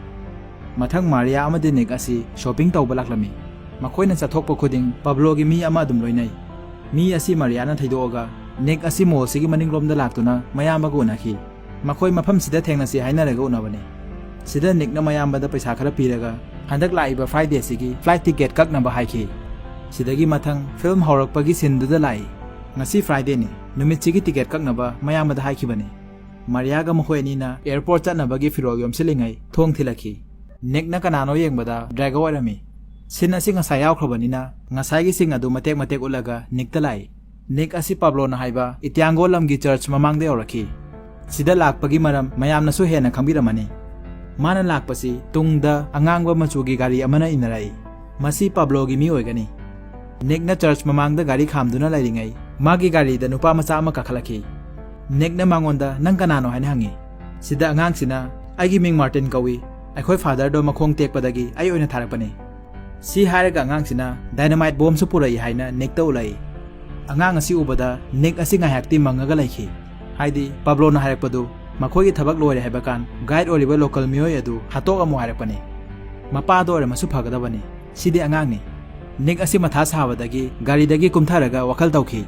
ꯃꯊꯪ ꯃꯥꯔꯤꯌꯥ ꯑꯃꯗꯤ ꯅꯤꯛ ꯑꯁꯤ ꯁꯣꯄꯤꯡ ꯇꯧꯕ ꯂꯥꯛꯂꯝꯃꯤ꯫ ꯃꯈꯣꯏꯅ ꯆꯠꯊꯣꯛꯄ ꯈꯨꯗꯤꯡ ꯄꯥꯕ꯭ꯂꯣꯒꯤ ꯃꯤ ꯑꯃ ꯑꯗꯨꯝ ꯂꯣꯏꯅꯩ꯫ ꯃꯤ ꯑꯁꯤ ꯃꯥꯔꯤꯌꯥꯅ ꯊꯩꯗꯣꯛꯑꯒ ꯅꯤꯛ ꯑꯁꯤ ꯃꯣꯜꯁꯤꯒꯤ ꯃꯅꯤꯡꯂꯣꯝꯗ ꯂꯥꯛꯇꯨꯅ ꯃꯌꯥꯝꯕꯒ ꯎꯅꯈꯤ꯫ ꯃꯈꯣꯏ ꯃꯐꯝꯁꯤꯗ ꯊꯦꯡꯅꯁꯤ ꯍꯥꯏꯅꯔꯒ ꯎꯅꯕꯅꯤ꯫ ꯁꯤꯗ ꯅꯤꯛꯅ ꯃꯌꯥꯝꯕꯗ ꯄꯩꯁꯥ ꯈꯔ ꯄꯤꯔꯒ ꯍꯟꯗꯛ ꯂꯥꯛꯏꯕ ꯐ꯭ꯔꯥꯏꯗꯦꯁꯤꯒꯤ ꯐ꯭ꯂꯥꯏꯠ ꯇꯤꯀꯦꯠ ꯀꯛꯅꯕ ꯍꯥꯏꯈꯤ꯫ ꯁꯤꯗꯒꯤ ꯃꯊꯪ ꯐꯤꯜꯝ ꯍꯧꯔꯛꯄꯒꯤ ꯁꯤꯟꯗꯨꯗ ꯂꯥꯛꯏ꯫ ꯉꯁꯤ ꯐ꯭ꯔꯥꯏꯗꯦꯅꯤ꯫ ꯅꯨꯃꯤꯠꯁꯤꯒꯤ ꯇꯤꯀꯦꯠ ꯀꯛꯅꯕ ꯃꯌꯥꯝꯕꯗ ꯍꯥꯏꯈꯤꯕꯅꯤ꯫ ꯃꯥꯔꯤꯌꯥꯒ ꯃꯈꯣꯏ ꯑꯅꯤꯅ ꯑꯦꯌꯔꯄꯣꯔꯠ ꯆꯠꯅꯕꯒꯤ ꯐꯤꯔꯣꯜ ꯌꯣꯝꯁꯤꯜꯂꯤꯉꯩ ꯊꯣꯡ ꯊꯤꯜꯂꯛꯈꯤ꯫ ꯅꯤꯛꯅ ꯀꯅꯥꯅꯣ ꯌꯦꯡꯕꯗ ꯗ꯭ꯔꯦꯒꯣ ꯑꯣꯏꯔꯝꯃꯤ꯫ ꯁꯤꯟ ꯑꯁꯤ ꯉꯁꯥꯏ ꯌꯥꯎꯈ꯭ꯔꯕꯅꯤꯅ ꯉꯁꯥꯏꯒꯤ ꯁꯤꯡ ꯑꯗꯨ ꯃꯇꯦꯛ ꯃꯇꯦꯛ ꯎꯠꯂꯒ ꯅꯤꯛꯇ ꯂꯥꯛꯏ꯫ ꯅꯤꯛ ꯑꯁꯤ ꯄꯥꯕ꯭ꯂꯣꯅ ꯍꯥꯏꯕ ꯏꯇꯤꯌꯥꯡꯒꯣ ꯂꯝꯒꯤ ꯆꯔꯆ ꯃꯃꯥꯡꯗ ꯌꯧꯔꯛꯈꯤ꯫ ꯁꯤꯗ ꯂꯥꯛꯄꯒꯤ ꯃꯔꯝ ꯃꯌꯥꯝꯅꯁꯨ ꯍꯦꯟꯅ ꯈꯪꯕꯤꯔꯝꯃꯅꯤ꯫ ꯃꯥꯅ ꯂꯥꯛꯄꯁꯤ ꯇꯨꯡꯗ ꯑꯉꯥꯡꯕ ꯃꯆꯨꯒꯤ ꯒꯥꯔꯤ ꯑꯃꯅ ꯏꯟꯅꯔꯛꯏ꯫ ꯃꯁꯤ ꯄꯥꯕ꯭ꯂꯣꯒꯤ ꯃꯤ ꯑꯣꯏꯒꯅꯤ꯫ ꯅꯤꯛꯅ ꯆꯔꯆ ꯃꯃꯥꯡꯗ ꯒꯥꯔꯤ ꯈꯥꯝꯗꯨꯅ ꯂꯩꯔꯤꯉꯩ ꯃꯥꯒꯤ ꯒꯥꯔꯤꯗ ꯅꯨꯄꯥ ꯃꯆꯥ ꯑꯃ ꯀꯥꯈꯠꯂꯛꯈꯤ꯫ ꯅꯤꯛꯅ ꯃꯉꯣꯟꯗ "ꯅꯪ ꯀꯅꯥꯅꯣ?" ꯍꯥꯏꯅ ꯍꯪꯉꯤ꯫ ꯁꯤꯗ ꯑꯉꯥꯡꯁꯤꯅ "ꯑꯩꯒꯤ ꯃꯤꯡ ꯃꯥꯔꯇꯤꯟ ꯀꯧꯏ꯫ ꯑꯩꯈꯣꯏ ꯐꯥꯗꯔꯗꯣ ꯃꯈꯣꯡ ꯇꯦꯛꯄꯗꯒꯤ ꯑꯩ ꯑꯣꯏꯅ ꯊꯥꯔꯛꯄꯅꯤ꯫" ꯁꯤ ꯍꯥꯏꯔꯒ ꯑꯉꯥꯡꯁꯤꯅ ꯗꯥꯏꯅꯥꯃꯥꯏꯠ ꯕꯣꯝꯁꯨ ꯄꯨꯔꯛꯏ ꯍꯥꯏꯅ ꯅꯤꯛꯇ ꯎꯠꯂꯛꯏ꯫ ꯑꯉꯥꯡ ꯑꯁꯤ ꯎꯕꯗ ꯅꯤꯛ ꯑꯁꯤ ꯉꯥꯏꯍꯥꯛꯇꯤ ꯃꯪꯉꯒ ꯂꯩꯈꯤ꯫ ꯍꯥꯏꯗꯤ ꯄꯥꯕ꯭ꯂꯣꯅ ꯍꯥꯏꯔꯛꯄꯗꯨ ꯃꯈꯣꯏꯒꯤ ꯊꯕꯛ ꯂꯣꯏꯔꯦ ꯍꯥꯏꯕ ꯀꯥꯟ ꯒꯥꯏꯗ ꯑꯣꯏꯔꯤꯕ ꯂꯣꯀꯦꯜ ꯃꯤꯑꯣꯏ ꯑꯗꯨ ꯍꯥꯠꯇꯣꯛꯑꯝꯃꯨ ꯍꯥꯏꯔꯛꯄꯅꯤ꯫ ꯃꯄꯥꯗ ꯑꯣꯏꯔꯝꯃꯁꯨ ꯐꯒꯗꯕꯅꯤ꯫ ꯁꯤꯗꯤ ꯑꯉꯥꯡꯅꯤ꯫ ꯅꯤꯛ ꯑꯁꯤ ꯃꯊꯥ ꯁꯥꯕꯗꯒꯤ ꯒꯥꯔꯤꯗꯒꯤ ꯀꯨꯝꯊꯔꯒ ꯋꯥꯈꯜ ꯇꯧꯈꯤ꯫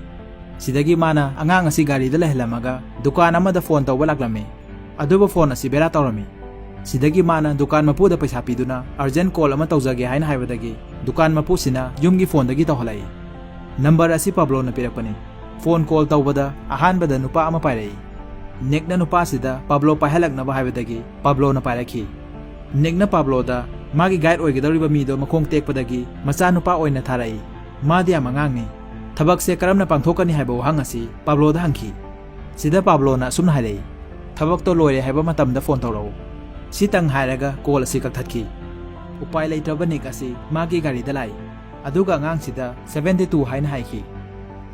ꯁꯤꯗꯒꯤ ꯃꯥꯅ ꯑꯉꯥꯡ ꯑꯁꯤ ꯒꯥꯔꯤꯗ ꯂꯩꯍꯜꯂꯝꯃꯒ ꯗꯨꯀꯥꯟ ꯑꯃꯗ ꯐꯣꯟ ꯇꯧꯕ ꯂꯥꯛꯂꯝꯃꯤ꯫ ꯑꯗꯨꯕꯨ ꯐꯣꯟ ꯑꯁꯤ ꯕꯦꯔꯥ ꯇꯧꯔꯝꯃꯤ꯫ ꯁꯤꯗꯒꯤ ꯃꯥꯅ ꯗꯨꯀꯥꯟ ꯃꯄꯨꯗ ꯄꯩꯁꯥ ꯄꯤꯗꯨꯅ "ꯑꯔꯖꯦꯟ ꯀꯣꯜ ꯑꯃ ꯇꯧꯖꯒꯦ" ꯍꯥꯏꯅ ꯍꯥꯏꯕꯗꯒꯤ ꯗꯨꯀꯥꯟ ꯃꯄꯨꯁꯤꯅ ꯌꯨꯝꯒꯤ ꯐꯣꯟꯗꯒꯤ ꯇꯧꯍꯜꯂꯛꯏ꯫ ꯅꯝꯕꯔ ꯑꯁꯤ ꯄꯥꯕ꯭ꯂꯣꯅ ꯄꯤꯔꯛꯄꯅꯤ꯫ ꯐꯣꯟ ꯀꯣꯜ ꯇꯧꯕꯗ ꯑꯍꯥꯟꯕꯗ ꯅꯨꯄꯥ ꯑꯃ ꯄꯥꯏꯔꯛꯏ꯫ ꯅꯤꯛꯅ ꯅꯨꯄꯥꯁꯤꯗ ꯄꯥꯕ꯭ꯂꯣ ꯄꯥꯏꯍꯜꯂꯛꯅꯕ ꯍꯥꯏꯕꯗꯒꯤ ꯄꯥꯕ꯭ꯂꯣꯅ ꯄꯥꯏꯔꯛꯈꯤ꯫ ꯅꯤꯛꯅ ꯄꯥꯕ꯭ꯂꯣꯗ ꯃꯥꯒꯤ ꯒꯥꯏꯗ ꯑꯣꯏꯒꯗꯧꯔꯤꯕ ꯃꯤꯗꯣ ꯃꯈꯣꯡ ꯇꯦꯛꯄꯗꯒꯤ ꯃꯆꯥꯅꯨꯄꯥ ꯑꯣꯏꯅ ꯊꯥꯔꯛꯏ꯫ ꯃꯥꯗꯤ ꯌꯥꯝ ꯑꯉꯥꯡꯅꯤ꯫ ꯊꯕꯛꯁꯦ ꯀꯔꯝꯅ ꯄꯥꯡꯊꯣꯛꯀꯅꯤ ꯍꯥꯏꯕ ꯋꯥꯍꯪ ꯑꯁꯤ ꯄꯥꯕ꯭ꯂꯣꯗ ꯍꯪꯈꯤ꯫ ꯁꯤꯗ ꯄꯥꯕ꯭ꯂꯣꯅ ꯑꯁꯨꯝꯅ ꯍꯥꯏꯔꯛꯏ, "ꯊꯕꯛꯇꯣ ꯂꯣꯏꯔꯦ ꯍꯥꯏꯕ ꯃꯇꯝꯗ ꯐꯣꯟ ꯇꯧꯔꯛꯎ꯫" ꯁꯤꯇꯪ ꯍꯥꯏꯔꯒ ꯀꯣꯜ ꯑꯁꯤ ꯀꯛꯊꯠꯈꯤ꯫ ꯎꯄꯥꯏ ꯂꯩꯇ꯭ꯔꯕ ꯅꯤꯛ ꯑꯁꯤ ꯃꯥꯒꯤ ꯒꯥꯔꯤꯗ ꯂꯥꯛꯏ꯫ ꯑꯗꯨꯒ ꯑꯉꯥꯡꯁꯤꯗ "ꯁꯚꯦꯟꯇꯤ ꯇꯨ" ꯍꯥꯏꯅ ꯍꯥꯏꯈꯤ꯫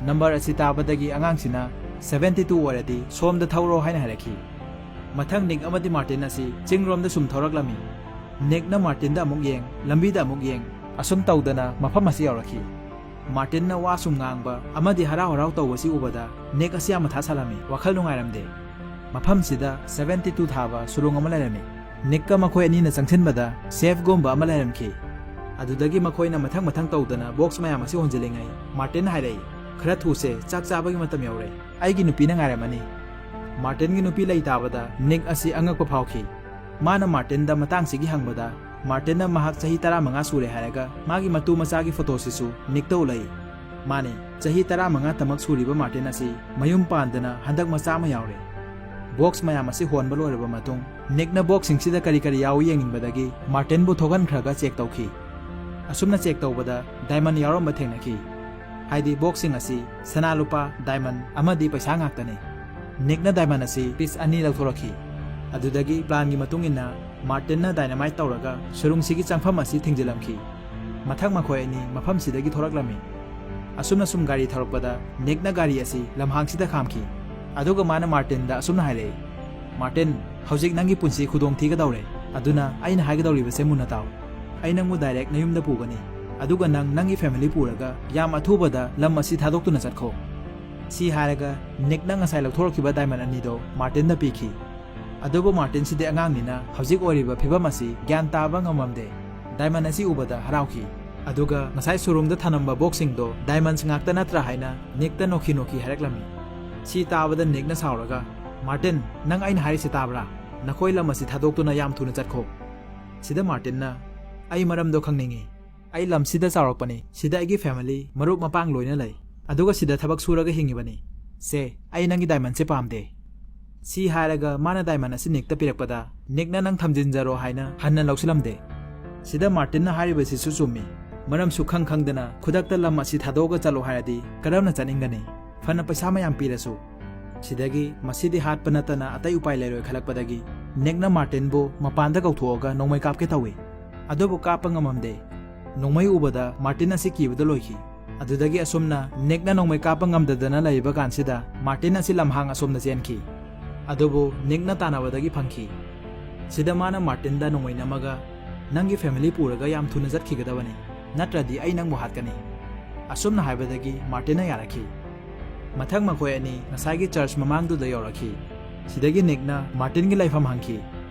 ꯅꯝꯕꯔ ꯑꯁꯤ ꯇꯥꯕꯗꯒꯤ ꯑꯉꯥꯡꯁꯤꯅ "ꯁꯚꯦꯟꯇꯤ ꯇꯨ ꯑꯣꯏꯔꯗꯤ ꯁꯣꯝꯗ ꯊꯧꯔꯣ" ꯍꯥꯏꯅ ꯍꯥꯏꯔꯛꯈꯤ꯫ ꯃꯊꯪ ꯅꯤꯛ ꯑꯃꯗꯤ ꯃꯥꯔꯇꯤꯟ ꯑꯁꯤ ꯆꯤꯡꯔꯣꯝꯗ ꯁꯨꯝ ꯊꯧꯔꯛꯂꯝꯃꯤ꯫ ꯅꯤꯛꯅ ꯃꯥꯔꯇꯤꯟꯗ ꯑꯃꯨꯛ ꯌꯦꯡ, ꯂꯝꯕꯤꯗ ꯑꯃꯨꯛ ꯌꯦꯡ, ꯑꯁꯨꯝ ꯇꯧꯗꯅ ꯃꯐꯝ ꯑꯁꯤ ꯌꯧꯔꯛꯈꯤ꯫ ꯃꯥꯔꯇꯤꯟꯅ ꯋꯥ ꯁꯨꯝ ꯉꯥꯡꯕ ꯑꯃꯗꯤ ꯍꯔꯥꯎ ꯍꯔꯥꯎ ꯇꯧꯕꯁꯤ ꯎꯕꯗ ꯅꯤꯛ ꯑꯁꯤ ꯌꯥꯝ ꯃꯊꯥ ꯁꯥꯂꯝꯃꯤ, ꯋꯥꯈꯜ ꯅꯨꯡꯉꯥꯏꯔꯝꯗꯦ꯫ ꯃꯐꯝꯁꯤꯗ ꯁꯚꯦꯟꯇꯤ ꯇꯨ ꯊꯥꯕ ꯁꯨꯔꯨꯡ ꯑꯃ ꯂꯩꯔꯝꯃꯤ꯫ ꯅꯤꯛꯀ ꯃꯈꯣꯏ ꯑꯅꯤꯅ ꯆꯪꯁꯤꯟꯕꯗ ꯁꯦꯐꯒꯨꯝꯕ ꯑꯃ ꯂꯩꯔꯝꯈꯤ꯫ ꯑꯗꯨꯗꯒꯤ ꯃꯈꯣꯏꯅ ꯃꯊꯪ ꯃꯊꯪ ꯇꯧꯗꯅ ꯕꯣꯛꯁ ꯃꯌꯥꯝ ꯑꯁꯤ ꯍꯣꯟꯖꯤꯜꯂꯤꯉꯩ, ꯃꯥꯔꯇꯤꯟ ꯍꯥꯏꯔꯛꯏ, "ꯈꯔ ꯊꯨꯁꯦ, ꯆꯥꯛ ꯆꯥꯕꯒꯤ ꯃꯇꯝ ꯌꯧꯔꯦ꯫ ꯑꯩꯒꯤ ꯅꯨꯄꯤꯅ ꯉꯥꯏꯔꯝꯃꯅꯤ꯫" ꯃꯥꯔꯇꯤꯟꯒꯤ ꯅꯨꯄꯤ ꯂꯩ ꯇꯥꯕꯗ ꯅꯤꯛ ꯑꯁꯤ ꯑꯉꯛꯄ ꯐꯥꯎꯈꯤ꯫ ꯃꯥꯅ ꯃꯥꯔꯇꯤꯟꯗ ꯃꯇꯥꯡꯁꯤꯒꯤ ꯍꯪꯕꯗ, ꯃꯥꯔꯇꯤꯟꯅ ꯃꯍꯥꯛ ꯆꯍꯤ ꯇꯔꯥꯃꯉꯥ ꯁꯨꯔꯦ ꯍꯥꯏꯔꯒ ꯃꯥꯒꯤ ꯃꯇꯨ ꯃꯆꯥꯒꯤ ꯐꯣꯇꯣꯁꯤꯁꯨ ꯅꯤꯛꯇ ꯎꯠꯂꯛꯏ꯫ ꯃꯥꯅꯤ, ꯆꯍꯤ ꯇꯔꯥꯃꯉꯥ ꯇꯃꯛ ꯁꯨꯔꯤꯕ ꯃꯥꯔꯇꯤꯟ ꯑꯁꯤ ꯃꯌꯨꯝ ꯄꯥꯟꯗꯅ ꯍꯟꯗꯛ ꯃꯆꯥ ꯑꯃ ꯌꯥꯎꯔꯦ꯫ ꯕꯣꯛꯁ ꯃꯌꯥꯝ ꯑꯁꯤ ꯍꯣꯟꯕ ꯂꯣꯏꯔꯕ ꯃꯇꯨꯡ, ꯅꯤꯛꯅ ꯕꯣꯛꯁꯁꯤꯡꯁꯤꯗ ꯀꯔꯤ ꯀꯔꯤ ꯌꯥꯎꯏ ꯌꯦꯡꯅꯤꯡꯕꯗꯒꯤ ꯃꯥꯔꯇꯤꯟꯕꯨ ꯊꯣꯛꯍꯟꯈ꯭ꯔꯒ ꯆꯦꯛ ꯇꯧꯈꯤ꯫ ꯑꯁꯨꯝꯅ ꯆꯦꯛ ꯇꯧꯕꯗ ꯗꯥꯏꯃꯟ ꯌꯥꯎꯔꯝꯕ ꯊꯦꯡꯅꯈꯤ꯫ ꯍꯥꯏꯗꯤ ꯕꯣꯛꯁꯁꯤꯡ ꯑꯁꯤ ꯁꯅꯥ ꯂꯨꯄꯥ, ꯗꯥꯏꯃꯟ ꯑꯃꯗꯤ ꯄꯩꯁꯥ ꯉꯥꯛꯇꯅꯤ꯫ ꯅꯤꯛꯅ ꯗꯥꯏꯃꯟ ꯑꯁꯤ ꯄꯤꯁ ꯑꯅꯤ ꯂꯧꯊꯣꯔꯛꯈꯤ꯫ ꯑꯗꯨꯗꯒꯤ ꯄ꯭ꯂꯥꯟꯒꯤ ꯃꯇꯨꯡ ꯏꯟꯅ ꯃꯥꯔꯇꯤꯟꯅ ꯗꯥꯏꯅꯥꯃꯥꯏꯠ ꯇꯧꯔꯒ ꯁꯨꯔꯨꯡꯁꯤꯒꯤ ꯆꯪꯐꯝ ꯑꯁꯤ ꯊꯤꯡꯖꯤꯜꯂꯝꯈꯤ꯫ ꯃꯊꯪ ꯃꯈꯣꯏ ꯑꯅꯤ ꯃꯐꯝꯁꯤꯗꯒꯤ ꯊꯣꯔꯛꯂꯝꯃꯤ꯫ ꯑꯁꯨꯝꯅ ꯁꯨꯝ ꯒꯥꯔꯤ ꯊꯧꯔꯛꯄꯗ ꯅꯤꯛꯅ ꯒꯥꯔꯤ ꯑꯁꯤ ꯂꯝꯍꯥꯡꯁꯤꯗ ꯈꯥꯝꯈꯤ꯫ ꯑꯗꯨꯒ ꯃꯥꯅ ꯃꯥꯔꯇꯤꯟꯗ ꯑꯁꯨꯝꯅ ꯍꯥꯏꯔꯛꯏ, "ꯃꯥꯔꯇꯤꯟ, ꯍꯧꯖꯤꯛ ꯅꯪꯒꯤ ꯄꯨꯟꯁꯤ ꯈꯨꯗꯣꯡ ꯊꯤꯒꯗꯧꯔꯦ꯫ ꯑꯗꯨꯅ ꯑꯩꯅ ꯍꯥꯏꯒꯗꯧꯔꯤꯕꯁꯦ ꯃꯨꯟꯅ ꯇꯥꯎ꯫ ꯑꯩ ꯅꯪꯕꯨ ꯗꯥꯏꯔꯦꯛ ꯅꯌꯨꯝꯗ ꯄꯨꯒꯅꯤ꯫ ꯑꯗꯨꯒ ꯅꯪ ꯅꯪꯒꯤ ꯐꯦꯃꯤꯂꯤ ꯄꯨꯔꯒ ꯌꯥꯝ ꯑꯊꯨꯕꯗ ꯂꯝ ꯑꯁꯤ ꯊꯥꯗꯣꯛꯇꯨꯅ ꯆꯠꯈꯣ꯫" ꯁꯤ ꯍꯥꯏꯔꯒ ꯅꯤꯛꯅ ꯉꯁꯥꯏ ꯂꯧꯊꯣꯔꯛꯈꯤꯕ ꯗꯥꯏꯃꯟ ꯑꯅꯤꯗꯣ ꯃꯥꯔꯇꯤꯟꯗ ꯄꯤꯈꯤ꯫ ꯑꯗꯨꯕꯨ ꯃꯥꯔꯇꯤꯟꯁꯤꯗꯤ ꯑꯉꯥꯡꯅꯤꯅ ꯍꯧꯖꯤꯛ ꯑꯣꯏꯔꯤꯕ ꯐꯤꯕꯝ ꯑꯁꯤ ꯒ꯭ꯌꯥꯟ ꯇꯥꯕ ꯉꯝꯃꯝꯗꯦ꯫ ꯗꯥꯏꯃꯟ ꯑꯁꯤ ꯎꯕꯗ ꯍꯔꯥꯎꯈꯤ꯫ ꯑꯗꯨꯒ ꯉꯁꯥꯏ ꯁꯨꯔꯨꯡꯗ ꯊꯅꯝꯕ ꯕꯣꯛꯁꯁꯤꯡꯗꯣ ꯗꯥꯏꯃꯟꯁ ꯉꯥꯛꯇ ꯅꯠꯇ꯭ꯔꯥ ꯍꯥꯏꯅ ꯅꯤꯛꯇ ꯅꯣꯛꯈꯤ ꯅꯣꯛꯈꯤ ꯍꯥꯏꯔꯛꯂꯝꯃꯤ꯫ ꯁꯤ ꯇꯥꯕꯗ ꯅꯤꯛꯅ ꯁꯥꯎꯔꯒ, "ꯃꯥꯔꯇꯤꯟ, ꯅꯪ ꯑꯩꯅ ꯍꯥꯏꯔꯤꯁꯤ ꯇꯥꯕ꯭ꯔꯥ? ꯅꯈꯣꯏ ꯂꯝ ꯑꯁꯤ ꯊꯥꯗꯣꯛꯇꯨꯅ ꯌꯥꯝ ꯊꯨꯅ ꯆꯠꯈꯣ꯫" ꯁꯤꯗ ꯃꯥꯔꯇꯤꯟꯅ, "ꯑꯩ ꯃꯔꯝꯗꯣ ꯈꯪꯅꯤꯡꯏ꯫ ꯑꯩ ꯂꯝꯁꯤꯗ ꯆꯥꯎꯔꯛꯄꯅꯤ꯫ ꯁꯤꯗ ꯑꯩꯒꯤ ꯐꯦꯃꯤꯂꯤ, ꯃꯔꯨꯞ ꯃꯄꯥꯡ ꯂꯣꯏꯅ ꯂꯩ꯫ ꯑꯗꯨꯒ ꯁꯤꯗ ꯊꯕꯛ ꯁꯨꯔꯒ ꯍꯤꯡꯉꯤꯕꯅꯤ꯫ ꯁꯦ, ꯑꯩ ꯅꯪꯒꯤ ꯗꯥꯏꯃꯟꯁꯦ ꯄꯥꯝꯗꯦ꯫" ꯁꯤ ꯍꯥꯏꯔꯒ ꯃꯥꯅ ꯗꯥꯏꯃꯟ ꯑꯁꯤ ꯅꯤꯛꯇ ꯄꯤꯔꯛꯄꯗ, ꯅꯤꯛꯅ "ꯅꯪ ꯊꯝꯖꯤꯟꯖꯔꯣ" ꯍꯥꯏꯅ ꯍꯟꯅ ꯂꯧꯁꯤꯜꯂꯝꯗꯦ꯫ ꯁꯤꯗ ꯃꯥꯔꯇꯤꯟꯅ ꯍꯥꯏꯔꯤꯕꯁꯤꯁꯨ ꯆꯨꯝꯃꯤ꯫ ꯃꯔꯝꯁꯨ ꯈꯪ ꯈꯪꯗꯅ ꯈꯨꯗꯛꯇ ꯂꯝ ꯑꯁꯤ ꯊꯥꯗꯣꯛꯑꯒ ꯆꯠꯂꯣ ꯍꯥꯏꯔꯗꯤ ꯀꯔꯝꯅ ꯆꯠꯅꯤꯡꯒꯅꯤ? ꯐꯅ ꯄꯩꯁꯥ ꯃꯌꯥꯝ ꯄꯤꯔꯁꯨ꯫ ꯁꯤꯗꯒꯤ ꯃꯁꯤꯗꯤ ꯍꯥꯠꯄ ꯅꯠꯇꯅ ꯑꯇꯩ ꯎꯄꯥꯏ ꯂꯩꯔꯣꯏ ꯈꯜꯂꯛꯄꯗꯒꯤ ꯅꯤꯛꯅ ꯃꯥꯔꯇꯤꯟꯕꯨ ꯃꯄꯥꯟꯗ ꯀꯧꯊꯣꯛꯑꯒ ꯅꯣꯡꯃꯩ ꯀꯥꯞꯀꯦ ꯇꯧꯏ꯫ ꯑꯗꯨꯕꯨ ꯀꯥꯞꯄ ꯉꯝꯃꯝꯗꯦ꯫ ꯅꯣꯡꯃꯩ ꯎꯕꯗ ꯃꯥꯔꯇꯤꯟ ꯑꯁꯤ ꯀꯤꯕꯗ ꯂꯣꯏꯈꯤ꯫ ꯑꯗꯨꯗꯒꯤ ꯑꯁꯨꯝꯅ ꯅꯤꯛꯅ ꯅꯣꯡꯃꯩ ꯀꯥꯞꯄ ꯉꯝꯗꯗꯅ ꯂꯩꯔꯤꯕ ꯀꯥꯟꯁꯤꯗ ꯃꯥꯔꯇꯤꯟ ꯑꯁꯤ ꯂꯝꯍꯥꯡ ꯑꯁꯣꯝꯗ ꯆꯦꯟꯈꯤ꯫ ꯑꯗꯨꯕꯨ ꯅꯤꯛꯅ ꯇꯥꯟꯅꯕꯗꯒꯤ ꯐꯪꯈꯤ꯫ ꯁꯤꯗ ꯃꯥꯅ ꯃꯥꯔꯇꯤꯟꯗ ꯅꯣꯡꯃꯩ ꯅꯝꯃꯒ, "ꯅꯪꯒꯤ ꯐꯦꯃꯤꯂꯤ ꯄꯨꯔꯒ ꯌꯥꯝ ꯊꯨꯅ ꯆꯠꯈꯤꯒꯗꯕꯅꯤ, ꯅꯠꯇ꯭ꯔꯗꯤ ꯑꯩ ꯅꯪꯕꯨ ꯍꯥꯠꯀꯅꯤ꯫" ꯑꯁꯨꯝꯅ ꯍꯥꯏꯕꯗꯒꯤ ꯃꯥꯔꯇꯤꯟꯅ ꯌꯥꯔꯛꯈꯤ꯫ ꯃꯊꯪ ꯃꯈꯣꯏ ꯑꯅꯤ ꯉꯁꯥꯏꯒꯤ ꯆꯔꯆ ꯃꯃꯥꯡꯗꯨꯗ ꯌꯧꯔꯛꯈꯤ꯫ ꯁꯤꯗꯒꯤ ꯅꯤꯛꯅ ꯃꯥꯔꯇꯤꯟꯒꯤ ꯂꯩꯐꯝ ꯍꯪꯈꯤ꯫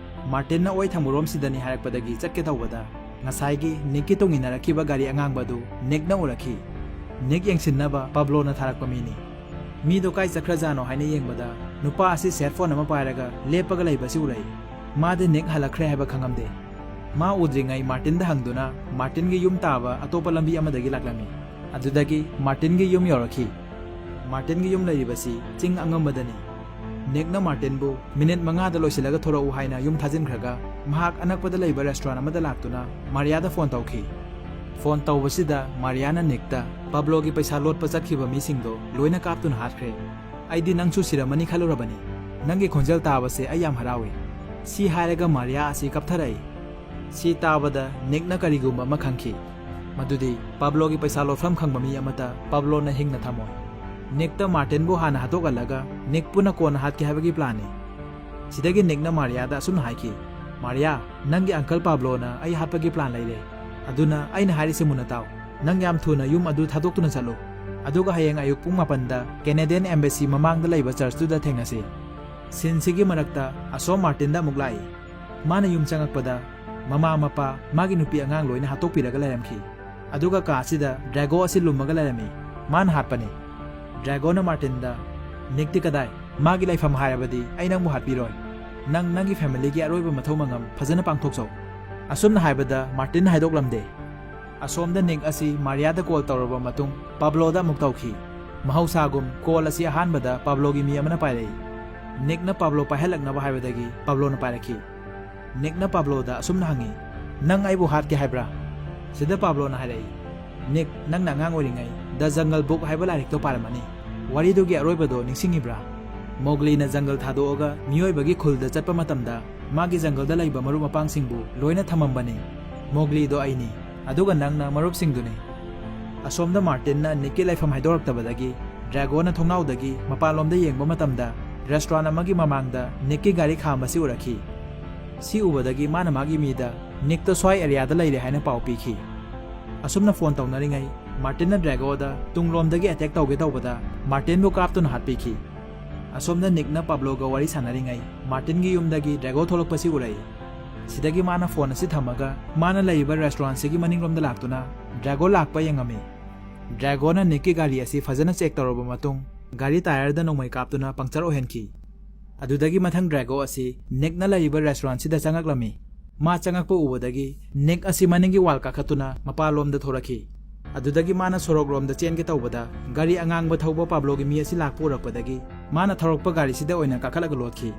ꯃꯥꯔꯇꯤꯟꯅ ꯑꯣꯏ ꯊꯪꯕꯔꯣꯝꯁꯤꯗꯅꯤ ꯍꯥꯏꯔꯛꯄꯗꯒꯤ ꯆꯠꯀꯦ ꯇꯧꯕꯗ, ꯉꯁꯥꯏꯒꯤ ꯅꯤꯛꯀꯤ ꯇꯣꯡ ꯏꯟꯅꯔꯛꯈꯤꯕ ꯒꯥꯔꯤ ꯑꯉꯥꯡꯕ ꯑꯗꯨ ꯅꯤꯛꯅ ꯎꯔꯛꯈꯤ꯫ ꯅꯤꯛ ꯌꯦꯡꯁꯤꯟꯅꯕ ꯄꯥꯕ꯭ꯂꯣꯅ ꯊꯥꯔꯛꯄ ꯃꯤꯅꯤ꯫ ꯃꯤꯗꯣ ꯀꯥꯏ ꯆꯠꯈ꯭ꯔꯖꯥꯠꯅꯣ ꯍꯥꯏꯅ ꯌꯦꯡꯕꯗ, ꯅꯨꯄꯥ ꯑꯁꯤ ꯁꯦꯜ ꯐꯣꯟ ꯑꯃ ꯄꯥꯏꯔꯒ ꯂꯦꯞꯄꯒ ꯂꯩꯕꯁꯤ ꯎꯔꯛꯏ꯫ ꯃꯥꯗꯤ ꯅꯤꯛ ꯍꯜꯂꯛꯈ꯭ꯔꯦ ꯍꯥꯏꯕ ꯈꯪꯉꯝꯗꯦ꯫ ꯃꯥ ꯎꯗ꯭ꯔꯤꯉꯩ ꯃꯥꯔꯇꯤꯟꯗ ꯍꯪꯗꯨꯅ ꯃꯥꯔꯇꯤꯟꯒꯤ ꯌꯨꯝ ꯇꯥꯕ ꯑꯇꯣꯞꯄ ꯂꯝꯕꯤ ꯑꯃꯗꯒꯤ ꯂꯥꯛꯂꯝꯃꯤ꯫ ꯑꯗꯨꯗꯒꯤ ꯃꯥꯔꯇꯤꯟꯒꯤ ꯌꯨꯝ ꯌꯧꯔꯛꯈꯤ꯫ ꯃꯥꯔꯇꯤꯟꯒꯤ ꯌꯨꯝ ꯂꯩꯔꯤꯕꯁꯤ ꯆꯤꯡ ꯑꯉꯝꯕꯗꯅꯤ꯫ ꯅꯤꯛꯅ ꯃꯥꯔꯇꯤꯟꯕꯨ ꯃꯤꯅꯤꯠ ꯃꯉꯥꯗ ꯂꯣꯏꯁꯤꯜꯂꯒ ꯊꯣꯔꯛꯎ ꯍꯥꯏꯅ ꯌꯨꯝ ꯊꯥꯖꯤꯟꯈ꯭ꯔꯒ, ꯃꯍꯥꯛ ꯑꯅꯛꯄꯗ ꯂꯩꯕ ꯔꯦꯁꯇꯨꯔꯥꯟ ꯑꯃꯗ ꯂꯥꯛꯇꯨꯅ ꯃꯥꯔꯤꯌꯥꯗ ꯐꯣꯟ ꯇꯧꯈꯤ꯫ ꯐꯣꯟ ꯇꯧꯕꯁꯤꯗ ꯃꯥꯔꯤꯌꯥꯅ ꯅꯤꯛꯇ, "ꯄꯥꯕ꯭ꯂꯣꯒꯤ ꯄꯩꯁꯥ ꯂꯣꯠꯄ ꯆꯠꯈꯤꯕ ꯃꯤꯁꯤꯡꯗꯣ ꯂꯣꯏꯅ ꯀꯥꯞꯇꯨꯅ ꯍꯥꯠꯈ꯭ꯔꯦ꯫ ꯑꯩꯗꯤ ꯅꯪꯁꯨ ꯁꯤꯔꯝꯃꯅꯤ ꯈꯜꯂꯨꯔꯕꯅꯤ꯫ ꯅꯪꯒꯤ ꯈꯣꯟꯖꯦꯜ ꯇꯥꯕꯁꯦ ꯑꯩ ꯌꯥꯝ ꯍꯔꯥꯎꯏ"꯫ ꯁꯤ ꯍꯥꯏꯔꯒ ꯃꯥꯔꯤꯌꯥ ꯑꯁꯤ ꯀꯞꯊꯔꯛꯏ꯫ ꯁꯤ ꯇꯥꯕꯗ ꯅꯤꯛꯅ ꯀꯔꯤꯒꯨꯝꯕ ꯑꯃ ꯈꯪꯈꯤ꯫ ꯃꯗꯨꯗꯤ ꯄꯥꯕ꯭ꯂꯣꯒꯤ ꯄꯩꯁꯥ ꯂꯣꯠꯐꯝ ꯈꯪꯕ ꯃꯤ ꯑꯃꯠꯇ ꯄꯥꯕ꯭ꯂꯣꯅ ꯍꯤꯡꯅ ꯊꯝꯃꯣꯏ꯫ ꯅꯤꯛꯇ ꯃꯥꯔꯇꯤꯟꯕꯨ ꯍꯥꯟꯅ ꯍꯥꯠꯇꯣꯛꯍꯜꯂꯒ ꯅꯤꯛ ꯄꯨꯟꯅ ꯀꯣꯟꯅ ꯍꯥꯠꯀꯦ ꯍꯥꯏꯕꯒꯤ ꯄ꯭ꯂꯥꯟꯅꯤ꯫ ꯁꯤꯗꯒꯤ ꯅꯤꯛꯅ ꯃꯥꯔꯤꯌꯥꯗ ꯑꯁꯨꯝꯅ ꯍꯥꯏꯈꯤ, "ꯃꯥꯔꯤꯌꯥ, ꯅꯪꯒꯤ ꯑꯪꯀꯜ ꯄꯥꯕ꯭ꯂꯣꯅ ꯑꯩ ꯍꯥꯠꯄꯒꯤ ꯄ꯭ꯂꯥꯟ ꯂꯩꯔꯦ꯫ ꯑꯗꯨꯅ ꯑꯩꯅ ꯍꯥꯏꯔꯤꯁꯦ ꯃꯨꯟꯅ ꯇꯥꯎ꯫ ꯅꯪ ꯌꯥꯝ ꯊꯨꯅ ꯌꯨꯝ ꯑꯗꯨ ꯊꯥꯗꯣꯛꯇꯨꯅ ꯆꯠꯂꯨ꯫ ꯑꯗꯨꯒ ꯍꯌꯦꯡ ꯑꯌꯨꯛ ꯄꯨꯡ ꯃꯥꯄꯟꯗ ꯀꯦꯅꯦꯗꯤꯌꯟ ꯑꯦꯝꯕꯦꯁꯤ ꯃꯃꯥꯡꯗ ꯂꯩꯕ ꯆꯔꯆꯇꯨꯗ ꯊꯦꯡꯅꯁꯤ"꯫ ꯁꯤꯟꯁꯤꯒꯤ ꯃꯔꯛꯇ ꯑꯁꯣꯝ ꯃꯥꯔꯇꯤꯟꯗ ꯑꯃꯨꯛ ꯂꯥꯛꯏ꯫ ꯃꯥꯅ ꯌꯨꯝ ꯆꯪꯉꯛꯄꯗ ꯃꯃꯥ ꯃꯄꯥ, ꯃꯥꯒꯤ ꯅꯨꯄꯤ ꯑꯉꯥꯡ ꯂꯣꯏꯅ ꯍꯥꯠꯇꯣꯛꯄꯤꯔꯒ ꯂꯩꯔꯝꯈꯤ꯫ ꯑꯗꯨꯒ ꯀꯥ ꯑꯁꯤꯗ ꯗ꯭ꯔꯦꯒꯣ ꯑꯁꯤ ꯂꯨꯝꯃꯒ ꯂꯩꯔꯝꯃꯤ꯫ ꯃꯥꯅ ꯍꯥꯠꯄꯅꯤ꯫ ꯗ꯭ꯔꯦꯒꯣꯅ ꯃꯥꯔꯇꯤꯟꯗ, "ꯅꯤꯛꯇꯤ ꯀꯗꯥꯏ? ꯃꯥꯒꯤ ꯂꯩꯐꯝ ꯍꯥꯏꯔꯕꯗꯤ ꯑꯩ ꯅꯪꯕꯨ ꯍꯥꯠꯄꯤꯔꯣꯏ꯫ ꯅꯪ ꯅꯪꯒꯤ ꯐꯦꯃꯤꯂꯤꯒꯤ ꯑꯔꯣꯏꯕ ꯃꯊꯧ ꯃꯉꯝ ꯐꯖꯅ ꯄꯥꯡꯊꯣꯛꯆꯧ"꯫ ꯑꯁꯨꯝꯅ ꯍꯥꯏꯕꯗ ꯃꯥꯔꯇꯤꯟ ꯍꯥꯏꯗꯣꯛꯂꯝꯗꯦ꯫ ꯑꯁꯣꯝꯗ ꯅꯤꯛ ꯑꯁꯤ ꯃꯥꯔꯤꯌꯥꯗ ꯀꯣꯜ ꯇꯧꯔꯕ ꯃꯇꯨꯡ ꯄꯥꯕ꯭ꯂꯣꯗ ꯑꯃꯨꯛ ꯇꯧꯈꯤ꯫ ꯃꯍꯧꯁꯥꯒꯨꯝ ꯀꯣꯜ ꯑꯁꯤ ꯑꯍꯥꯟꯕꯗ ꯄꯥꯕ꯭ꯂꯣꯒꯤ ꯃꯤ ꯑꯃꯅ ꯄꯥꯏꯔꯛꯏ꯫ ꯅꯤꯛꯅ ꯄꯥꯕ꯭ꯂꯣ ꯄꯥꯏꯍꯜꯂꯛꯅꯕ ꯍꯥꯏꯕꯗꯒꯤ ꯄꯥꯕ꯭ꯂꯣꯅ ꯄꯥꯏꯔꯛꯈꯤ꯫ ꯅꯤꯛꯅ ꯄꯥꯕ꯭ꯂꯣꯗ ꯑꯁꯨꯝꯅ ꯍꯪꯉꯤ, "ꯅꯪ ꯑꯩꯕꯨ ꯍꯥꯠꯀꯦ ꯍꯥꯏꯕ꯭ꯔꯥ?" ꯁꯤꯗ ꯄꯥꯕ꯭ꯂꯣꯅ ꯍꯥꯏꯔꯛꯏ, "ꯅꯤꯛ, ꯅꯪꯅ ꯑꯉꯥꯡ ꯑꯣꯏꯔꯤꯉꯩ The Jungle Book ꯍꯥꯏꯕ ꯂꯥꯏꯔꯤꯛꯇꯣ ꯄꯥꯔꯝꯃꯅꯤ꯫ ꯋꯥꯔꯤꯗꯨꯒꯤ ꯑꯔꯣꯏꯕꯗꯣ ꯅꯤꯡꯁꯤꯡꯉꯤꯕ꯭ꯔꯥ? ꯃꯣꯒ꯭ꯂꯤꯅ ꯖꯪꯒꯜ ꯊꯥꯗꯣꯛꯑꯒ ꯃꯤꯑꯣꯏꯕꯒꯤ ꯈꯨꯜꯗ ꯆꯠꯄ ꯃꯇꯝꯗ ꯃꯥꯒꯤ ꯖꯪꯒꯜꯗ ꯂꯩꯕ ꯃꯔꯨꯞ ꯃꯄꯥꯡꯁꯤꯡꯕꯨ ꯂꯣꯏꯅ ꯊꯝꯃꯝꯕꯅꯤ꯫ ꯃꯣꯒ꯭ꯂꯤꯗꯣ ꯑꯩꯅꯤ, ꯑꯗꯨꯒ ꯅꯪꯅ ꯃꯔꯨꯞꯁꯤꯡꯗꯨꯅꯤ"꯫ ꯑꯁꯣꯝꯗ ꯃꯥꯔꯇꯤꯟꯅ ꯅꯤꯛꯀꯤ ꯂꯩꯐꯝ ꯍꯥꯏꯗꯣꯔꯛꯇꯕꯗꯒꯤ ꯗ꯭ꯔꯦꯒꯣꯅ ꯊꯣꯡꯅꯥꯎꯗꯒꯤ ꯃꯄꯥꯟꯂꯣꯝꯗ ꯌꯦꯡꯕ ꯃꯇꯝꯗ ꯔꯦꯁꯇꯨꯔꯥꯟ ꯑꯃꯒꯤ ꯃꯃꯥꯡꯗ ꯅꯤꯛꯀꯤ ꯒꯥꯔꯤ ꯈꯥꯝꯕꯁꯤ ꯎꯔꯛꯈꯤ꯫ ꯁꯤ ꯎꯕꯗꯒꯤ ꯃꯥꯅ ꯃꯥꯒꯤ ꯃꯤꯗ ꯅꯤꯛꯇꯣ ꯁ꯭ꯋꯥꯏ ꯑꯦꯔꯤꯌꯥꯗ ꯂꯩꯔꯦ ꯍꯥꯏꯅ ꯄꯥꯎ ꯄꯤꯈꯤ꯫ ꯑꯁꯨꯝꯅ ꯐꯣꯟ ꯇꯧꯅꯔꯤꯉꯩ ꯃꯥꯔꯇꯤꯟꯅ ꯗ꯭ꯔꯦꯒꯣꯗ ꯇꯨꯡꯂꯣꯝꯗꯒꯤ ꯑꯦꯇꯦꯛ ꯇꯧꯒꯦ ꯇꯧꯕꯗ ꯃꯥꯔꯇꯤꯟꯕꯨ ꯀꯥꯞꯇꯨꯅ ꯍꯥꯠꯄꯤꯈꯤ꯫ ꯑꯁꯣꯝꯗ ꯅꯤꯛꯅ ꯄꯥꯕ꯭ꯂꯣꯒ ꯋꯥꯔꯤ ꯁꯥꯟꯅꯔꯤꯉꯩ ꯃꯥꯔꯇꯤꯟꯒꯤ ꯌꯨꯝꯗꯒꯤ ꯗ꯭ꯔꯦꯒꯣ ꯊꯣꯛꯂꯛꯄꯁꯤ ꯎꯔꯛꯏ꯫ ꯁꯤꯗꯒꯤ ꯃꯥꯅ ꯐꯣꯟ ꯑꯁꯤ ꯊꯝꯃꯒ ꯃꯥꯅ ꯂꯩꯔꯤꯕ ꯔꯦꯁꯇꯨꯔꯦꯟꯁꯤꯒꯤ ꯃꯅꯤꯡꯂꯣꯝꯗ ꯂꯥꯛꯇꯨꯅ ꯗ꯭ꯔꯦꯒꯣ ꯂꯥꯛꯄ ꯌꯦꯡꯉꯝꯃꯤ꯫ ꯗ꯭ꯔꯦꯒꯣꯅ ꯅꯤꯛꯀꯤ ꯒꯥꯔꯤ ꯑꯁꯤ ꯐꯖꯅ ꯆꯦꯛ ꯇꯧꯔꯕ ꯃꯇꯨꯡ ꯒꯥꯔꯤ ꯇꯥꯌꯔꯗ ꯅꯣꯡꯃꯩ ꯀꯥꯞꯇꯨꯅ ꯄꯪꯆꯔ ꯑꯣꯏꯍꯟꯈꯤ꯫ ꯑꯗꯨꯗꯒꯤ ꯃꯊꯪ ꯗ꯭ꯔꯦꯒꯣ ꯑꯁꯤ ꯅꯤꯛꯅ ꯂꯩꯔꯤꯕ ꯔꯦꯁꯇꯨꯔꯦꯟꯁꯤꯗ ꯆꯪꯉꯛꯂꯝꯃꯤ꯫ ꯃꯥ ꯆꯪꯉꯛꯄ ꯎꯕꯗꯒꯤ ꯅꯤꯛ ꯑꯁꯤ ꯃꯅꯤꯡꯒꯤ ꯋꯥꯜ ꯀꯥꯈꯠꯇꯨꯅ ꯃꯄꯥꯟꯂꯣꯝꯗ ꯊꯣꯔꯛꯈꯤ꯫ ꯑꯗꯨꯗꯒꯤ ꯃꯥꯅ ꯁꯣꯔꯣꯛꯂꯣꯝꯗ ꯆꯦꯟꯒꯦ ꯇꯧꯕꯗ ꯒꯥꯔꯤ ꯑꯉꯥꯡꯕ ꯊꯧꯕ ꯄꯥꯕ꯭ꯂꯣꯒꯤ ꯃꯤ ꯑꯁꯤ ꯂꯥꯛꯄ ꯎꯔꯛꯄꯗꯒꯤ ꯃꯥꯅ ꯊꯧꯔꯛꯄ ꯒꯥꯔꯤꯁꯤꯗ ꯑꯣꯏꯅ ꯀꯥꯈꯠꯂꯒ ꯂꯣꯠꯈꯤ꯫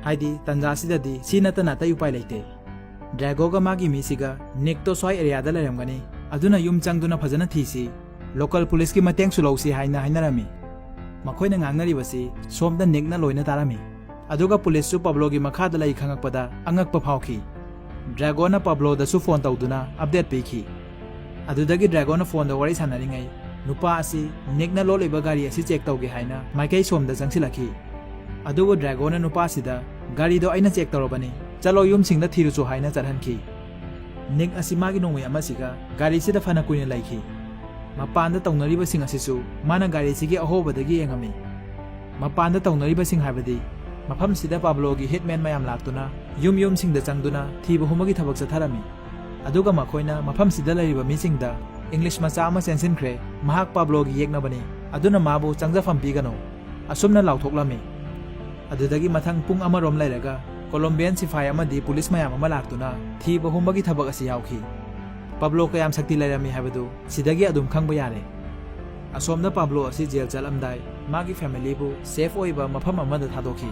ꯍꯥꯏꯗꯤ ꯇꯟꯖꯥꯁꯤꯗꯗꯤ ꯁꯤ ꯅꯠꯇꯅ ꯑꯇꯩ ꯎꯄꯥꯏ ꯂꯩꯇꯦ꯫ ꯗ꯭ꯔꯦꯒꯣꯒ ꯃꯥꯒꯤ ꯃꯤꯁꯤꯒ ꯅꯤꯛꯇꯣ ꯁ꯭ꯋꯥꯏ ꯑꯦꯔꯤꯌꯥꯗ ꯂꯩꯔꯝꯒꯅꯤ, ꯑꯗꯨꯅ ꯌꯨꯝ ꯆꯪꯗꯨꯅ ꯐꯖꯅ ꯊꯤꯁꯤ, ꯂꯣꯀꯦꯜ ꯄꯨꯂꯤꯁꯀꯤ ꯃꯇꯦꯡꯁꯨ ꯂꯧꯁꯤ ꯍꯥꯏꯅ ꯍꯥꯏꯅꯔꯝꯃꯤ꯫ ꯃꯈꯣꯏꯅ ꯉꯥꯡꯅꯔꯤꯕꯁꯤ ꯁꯣꯝꯗ ꯅꯤꯛꯅ ꯂꯣꯏꯅ ꯇꯥꯔꯝꯃꯤ꯫ ꯑꯗꯨꯒ ꯄꯨꯂꯤꯁꯁꯨ ꯄꯥꯕ꯭ꯂꯣꯒꯤ ꯃꯈꯥꯗ ꯂꯩ ꯈꯪꯉꯛꯄꯗ ꯑꯉꯛꯄ ꯐꯥꯎꯈꯤ꯫ ꯗ꯭ꯔꯦꯒꯣꯅ ꯄꯥꯕ꯭ꯂꯣꯗꯁꯨ ꯐꯣꯟ ꯇꯧꯗꯨꯅ ꯑꯞꯗꯦꯠ ꯄꯤꯈꯤ꯫ ꯑꯗꯨꯗꯒꯤ ꯗ꯭ꯔꯦꯒꯣꯅ ꯐꯣꯟꯗ ꯋꯥꯔꯤ ꯁꯥꯟꯅꯔꯤꯉꯩ ꯅꯨꯄꯥ ꯑꯁꯤ ꯅꯤꯛꯅ ꯂꯣꯠꯂꯤꯕ ꯒꯥꯔꯤ ꯑꯁꯤ ꯆꯦꯛ ꯇꯧꯒꯦ ꯍꯥꯏꯅ ꯃꯥꯏꯀꯩ ꯁꯣꯝꯗ ꯆꯪꯁꯤꯜꯂꯛꯈꯤ꯫ ꯑꯗꯨꯕꯨ ꯗ꯭ꯔꯦꯒꯣꯅ ꯅꯨꯄꯥꯁꯤꯗ, "ꯒꯥꯔꯤꯗꯣ ꯑꯩꯅ ꯆꯦꯛ ꯇꯧꯔꯕꯅꯤ, ꯆꯠꯂꯣ, ꯌꯨꯝꯁꯤꯡꯗ ꯊꯤꯔꯨꯆꯣ" ꯍꯥꯏꯅ ꯆꯠꯍꯟꯈꯤ꯫ ꯅꯤꯛ ꯑꯁꯤ ꯃꯥꯒꯤ ꯅꯣꯡꯃꯩ ꯑꯃꯁꯤꯒ ꯒꯥꯔꯤꯁꯤꯗ ꯐꯅ ꯀꯨꯏꯅ ꯂꯩꯈꯤ꯫ ꯃꯄꯥꯟꯗ ꯇꯧꯅꯔꯤꯕꯁꯤꯡ ꯑꯁꯤꯁꯨ ꯃꯥꯅ ꯒꯥꯔꯤꯁꯤꯒꯤ ꯑꯍꯣꯕꯗꯒꯤ ꯌꯦꯡꯉꯝꯃꯤ꯫ ꯃꯄꯥꯟꯗ ꯇꯧꯅꯔꯤꯕꯁꯤꯡ ꯍꯥꯏꯕꯗꯤ ꯃꯐꯝꯁꯤꯗ ꯄꯥꯕ꯭ꯂꯣꯒꯤ ꯍꯤꯠꯃꯦꯟ ꯃꯌꯥꯝ ꯂꯥꯛꯇꯨꯅ ꯌꯨꯝ ꯌꯨꯝꯁꯤꯡꯗ ꯆꯪꯗꯨꯅ ꯊꯤꯕ ꯍꯨꯝꯕꯒꯤ ꯊꯕꯛ ꯆꯠꯊꯔꯝꯃꯤ꯫ ꯑꯗꯨꯒ ꯃꯈꯣꯏꯅ ꯃꯐꯝꯁꯤꯗ ꯂꯩꯔꯤꯕ ꯃꯤꯁꯤꯡꯗ "ꯏꯪꯂꯤꯁ ꯃꯆꯥ ꯑꯃ ꯆꯦꯟꯁꯤꯟꯈ꯭ꯔꯦ, ꯃꯍꯥꯛ ꯄꯥꯕ꯭ꯂꯣꯒꯤ ꯌꯦꯛꯅꯕꯅꯤ, ꯑꯗꯨꯅ ꯃꯥꯕꯨ ꯆꯪꯖꯐꯝ ꯄꯤꯒꯅꯨ" ꯑꯁꯨꯝꯅ ꯂꯥꯎꯊꯣꯛꯂꯝꯃꯤ꯫ ꯑꯗꯨꯗꯒꯤ ꯃꯊꯪ ꯄꯨꯡ ꯑꯃꯔꯣꯝ ꯂꯩꯔꯒ ꯀꯣꯂꯣꯝꯕꯤꯌꯟ ꯁꯤꯐꯥꯏ ꯑꯃꯗꯤ ꯄꯨꯂꯤꯁ ꯃꯌꯥꯝ ꯑꯃ ꯂꯥꯛꯇꯨꯅ ꯊꯤꯕ ꯍꯨꯝꯕꯒꯤ ꯊꯕꯛ ꯑꯁꯤ ꯌꯥꯎꯈꯤ꯫ ꯄꯥꯕ꯭ꯂꯣ ꯀꯌꯥꯝ ꯁꯛꯇꯤ ꯂꯩꯔꯝꯃꯤ ꯍꯥꯏꯕꯗꯨ ꯁꯤꯗꯒꯤ ꯑꯗꯨꯝ ꯈꯪꯕ ꯌꯥꯔꯦ꯫ ꯑꯁꯣꯝꯗ ꯄꯥꯕ꯭ꯂꯣ ꯑꯁꯤ ꯖꯦꯜ ꯆꯠꯂꯝꯗꯥꯏ ꯃꯥꯒꯤ ꯐꯦꯃꯤꯂꯤꯕꯨ ꯁꯦꯐ ꯑꯣꯏꯕ ꯃꯐꯝ ꯑꯃꯗ ꯊꯥꯗꯣꯛꯈꯤ꯫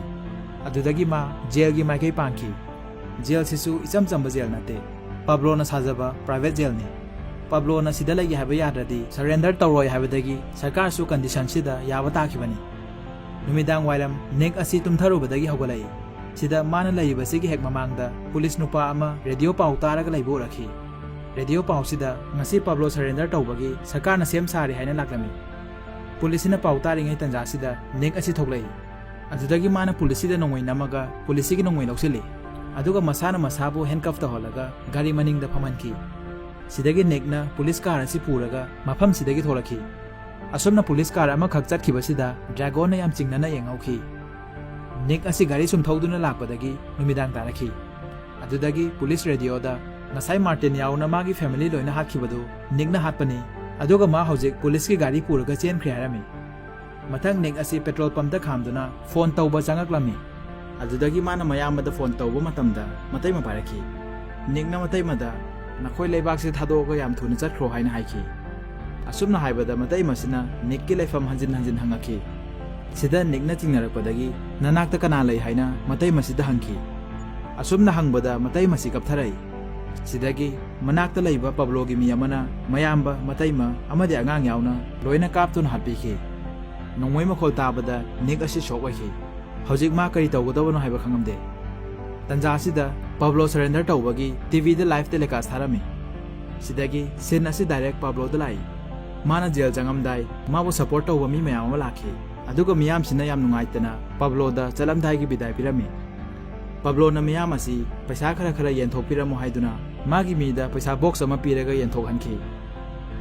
ꯑꯗꯨꯗꯒꯤ ꯃꯥ ꯖꯦꯜꯒꯤ ꯃꯥꯏꯀꯩ ꯄꯥꯡꯈꯤ꯫ ꯖꯦꯜꯁꯤꯁꯨ ꯏꯆꯝ ꯆꯝꯕ ꯖꯦꯜ ꯅꯠꯇꯦ꯫ ꯄꯥꯕ꯭ꯂꯣꯅ ꯁꯥꯖꯕ ꯄ꯭ꯔꯥꯏꯚꯦꯠ ꯖꯦꯜꯅꯤ꯫ ꯄꯥꯕ꯭ꯂꯣꯅ ꯁꯤꯗ ꯂꯩꯒꯦ ꯍꯥꯏꯕ ꯌꯥꯗ꯭ꯔꯗꯤ ꯁꯔꯦꯟꯗꯔ ꯇꯧꯔꯣꯏ ꯍꯥꯏꯕꯗꯒꯤ ꯁꯔꯀꯥꯔꯁꯨ ꯀꯟꯗꯤꯁꯟꯁꯤꯗ ꯌꯥꯕ ꯇꯥꯈꯤꯕꯅꯤ꯫ ꯅꯨꯃꯤꯗꯥꯡ ꯋꯥꯏꯔꯝ ꯅꯤꯛ ꯑꯁꯤ ꯇꯨꯝꯊꯔꯨꯕꯗꯒꯤ ꯍꯧꯒꯠꯂꯛꯏ꯫ ꯁꯤꯗ ꯃꯥꯅ ꯂꯩꯔꯤꯕꯁꯤꯒꯤ ꯍꯦꯛ ꯃꯃꯥꯡꯗ ꯄꯨꯂꯤꯁ ꯅꯨꯄꯥ ꯑꯃ ꯔꯦꯗꯤꯑꯣ ꯄꯥꯎ ꯇꯥꯔꯒ ꯂꯩꯕ ꯎꯔꯛꯈꯤ꯫ ꯔꯦꯗꯤꯑꯣ ꯄꯥꯎꯁꯤꯗ ꯉꯁꯤ ꯄꯥꯕ꯭ꯂꯣ ꯁꯔꯦꯟꯗꯔ ꯇꯧꯕꯒꯤ ꯁꯔꯀꯥꯔꯅ ꯁꯦꯝ ꯁꯥꯔꯦ ꯍꯥꯏꯅ ꯂꯥꯛꯂꯝꯃꯤ꯫ ꯄꯨꯂꯤꯁꯁꯤꯅ ꯄꯥꯎ ꯇꯥꯔꯤꯉꯩ ꯇꯟꯖꯥꯁꯤꯗ ꯅꯤꯛ ꯑꯁꯤ ꯊꯣꯛꯂꯛꯏ꯫ ꯑꯗꯨꯗꯒꯤ ꯃꯥꯅ ꯄꯨꯂꯤꯁꯁꯤꯗ ꯅꯣꯡꯃꯩ ꯅꯝꯃꯒ ꯄꯨꯂꯤꯁꯁꯤꯒꯤ ꯅꯣꯡꯃꯩ ꯂꯧꯁꯤꯜꯂꯤ꯫ ꯑꯗꯨꯒ ꯃꯁꯥꯅ ꯃꯁꯥꯕꯨ ꯍꯦꯟꯀꯐ ꯇꯧꯍꯜꯂꯒ ꯒꯥꯔꯤ ꯃꯅꯤꯡꯗ ꯐꯝꯍꯟꯈꯤ꯫ ꯁꯤꯗꯒꯤ ꯅꯤꯛꯅ ꯄꯨꯂꯤꯁ ꯀꯥꯔ ꯑꯁꯤ ꯄꯨꯔꯒ ꯃꯐꯝꯁꯤꯗꯒꯤ ꯊꯣꯛꯂꯛꯈꯤ꯫ ꯑꯁꯨꯝꯅ ꯄꯨꯂꯤꯁ ꯀꯥꯔ ꯑꯃꯈꯛ ꯆꯠꯈꯤꯕꯁꯤꯗ ꯗ꯭ꯔꯦꯒꯣꯟꯅ ꯌꯥꯝ ꯆꯤꯡꯅꯅ ꯌꯦꯡꯍꯧꯈꯤ꯫ ꯅꯤꯛ ꯑꯁꯤ ꯒꯥꯔꯤ ꯁꯨꯝ ꯊꯧꯗꯨꯅ ꯂꯥꯛꯄꯗꯒꯤ ꯅꯨꯃꯤꯗꯥꯡ ꯇꯥꯔꯛꯈꯤ꯫ ꯑꯗꯨꯗꯒꯤ ꯄꯨꯂꯤꯁ ꯔꯦꯗꯤꯑꯣꯗ ꯉꯁꯥꯏ ꯃꯥꯔꯇꯤꯟ ꯌꯥꯎꯅ ꯃꯥꯒꯤ ꯐꯦꯃꯤꯂꯤ ꯂꯣꯏꯅ ꯍꯥꯠꯈꯤꯕꯗꯨ ꯅꯤꯛꯅ ꯍꯥꯠꯄꯅꯤ, ꯑꯗꯨꯒ ꯃꯥ ꯍꯧꯖꯤꯛ ꯄꯨꯂꯤꯁꯀꯤ ꯒꯥꯔꯤ ꯄꯨꯔꯒ ꯆꯦꯟꯈ꯭ꯔꯦ ꯍꯥꯏꯔꯝꯃꯤ꯫ ꯃꯊꯪ ꯅꯤꯛ ꯑꯁꯤ ꯄꯦꯇ꯭ꯔꯣꯜ ꯄꯝꯗ ꯈꯥꯝꯗꯨꯅ ꯐꯣꯟ ꯇꯧꯕ ꯆꯪꯉꯛꯂꯝꯃꯤ꯫ ꯑꯗꯨꯗꯒꯤ ꯃꯥꯅ ꯃꯌꯥꯝꯕꯗ ꯐꯣꯟ ꯇꯧꯕ ꯃꯇꯝꯗ ꯃꯇꯩꯃ ꯄꯥꯏꯔꯛꯈꯤ꯫ ꯅꯤꯛꯅ ꯃꯇꯩꯃꯗ "ꯅꯈꯣꯏ ꯂꯩꯕꯥꯛꯁꯤ ꯊꯥꯗꯣꯛꯑꯒ ꯌꯥꯝ ꯊꯨꯅ ꯆꯠꯈ꯭ꯔꯣ" ꯍꯥꯏꯅ ꯍꯥꯏꯈꯤ꯫ ꯑꯁꯨꯝꯅ ꯍꯥꯏꯕꯗ ꯃꯇꯩꯃꯁꯤꯅ ꯅꯤꯛꯀꯤ ꯂꯩꯐꯝ ꯍꯟꯖꯤꯟ ꯍꯟꯖꯤꯟ ꯍꯪꯉꯛꯈꯤ꯫ ꯁꯤꯗ ꯅꯤꯛꯅ ꯆꯤꯡꯅꯔꯛꯄꯗꯒꯤ "ꯅꯅꯥꯛꯇ ꯀꯅꯥ ꯂꯩ?" ꯍꯥꯏꯅ ꯃꯇꯩꯃꯁꯤꯗ ꯍꯪꯈꯤ꯫ ꯑꯁꯨꯝꯅ ꯍꯪꯕꯗ ꯃꯇꯩꯃꯁꯤ ꯀꯞꯊꯔꯛꯏ꯫ ꯁꯤꯗꯒꯤ ꯃꯅꯥꯛꯇ ꯂꯩꯕ ꯄꯕ꯭ꯂꯣꯒꯤ ꯃꯤ ꯑꯃꯅ ꯃꯌꯥꯝꯕ, ꯃꯇꯩꯃ ꯑꯃꯗꯤ ꯑꯉꯥꯡ ꯌꯥꯎꯅ ꯂꯣꯏꯅ ꯀꯥꯞꯇꯨꯅ ꯍꯥꯠꯄꯤꯈꯤ꯫ ꯅꯣꯡꯃꯩ ꯃꯈꯣꯜ ꯇꯥꯕꯗ ꯅꯤꯛ ꯑꯁꯤ ꯁꯣꯛ ꯑꯣꯏꯈꯤ꯫ ꯍꯧꯖꯤꯛ ꯃꯥ ꯀꯔꯤ ꯇꯧꯒꯗꯕꯅꯣ ꯍꯥꯏꯕ ꯈꯪꯉꯝꯗꯦ꯫ ꯇꯟꯖꯥ ꯑꯁꯤꯗ ꯄꯕ꯭ꯂꯣ ꯁꯔꯦꯟꯗꯔ ꯇꯧꯕꯒꯤ ꯇꯤꯚꯤꯗ ꯂꯥꯏꯚ ꯇꯦꯂꯤꯀꯥꯁ ꯊꯥꯔꯝꯃꯤ꯫ ꯁꯤꯗꯒꯤ ꯁꯤꯟ ꯑꯁꯤ ꯗꯥꯏꯔꯦꯛ ꯄꯕ꯭ꯂꯣꯗ ꯂꯥꯛꯏ꯫ ꯃꯥꯅ ꯖꯦꯜ ꯆꯪꯉꯝꯗꯥꯏ ꯃꯥꯕꯨ ꯁꯄꯣꯔꯠ ꯇꯧꯕ ꯃꯤ ꯃꯌꯥꯝ ꯑꯃ ꯂꯥꯛꯈꯤ꯫ ꯑꯗꯨꯒ ꯃꯤꯌꯥꯝꯁꯤꯅ ꯌꯥꯝ ꯅꯨꯡꯉꯥꯏꯇꯅ ꯄꯕ꯭ꯂꯣꯗ ꯆꯠꯂꯝꯗꯥꯏꯒꯤ ꯕꯤꯗꯥꯏ ꯄꯤꯔꯝꯃꯤ꯫ ꯄꯕ꯭ꯂꯣꯅ ꯃꯤꯌꯥꯝ ꯑꯁꯤ ꯄꯩꯁꯥ ꯈꯔ ꯈꯔ ꯌꯦꯟꯊꯣꯛꯄꯤꯔꯝꯃꯣ ꯍꯥꯏꯗꯨꯅ ꯃꯥꯒꯤ ꯃꯤꯗ ꯄꯩꯁꯥ ꯕꯣꯛꯁ ꯑꯃ ꯄꯤꯔꯒ ꯌꯦꯟꯊꯣꯛꯍꯟꯈꯤ꯫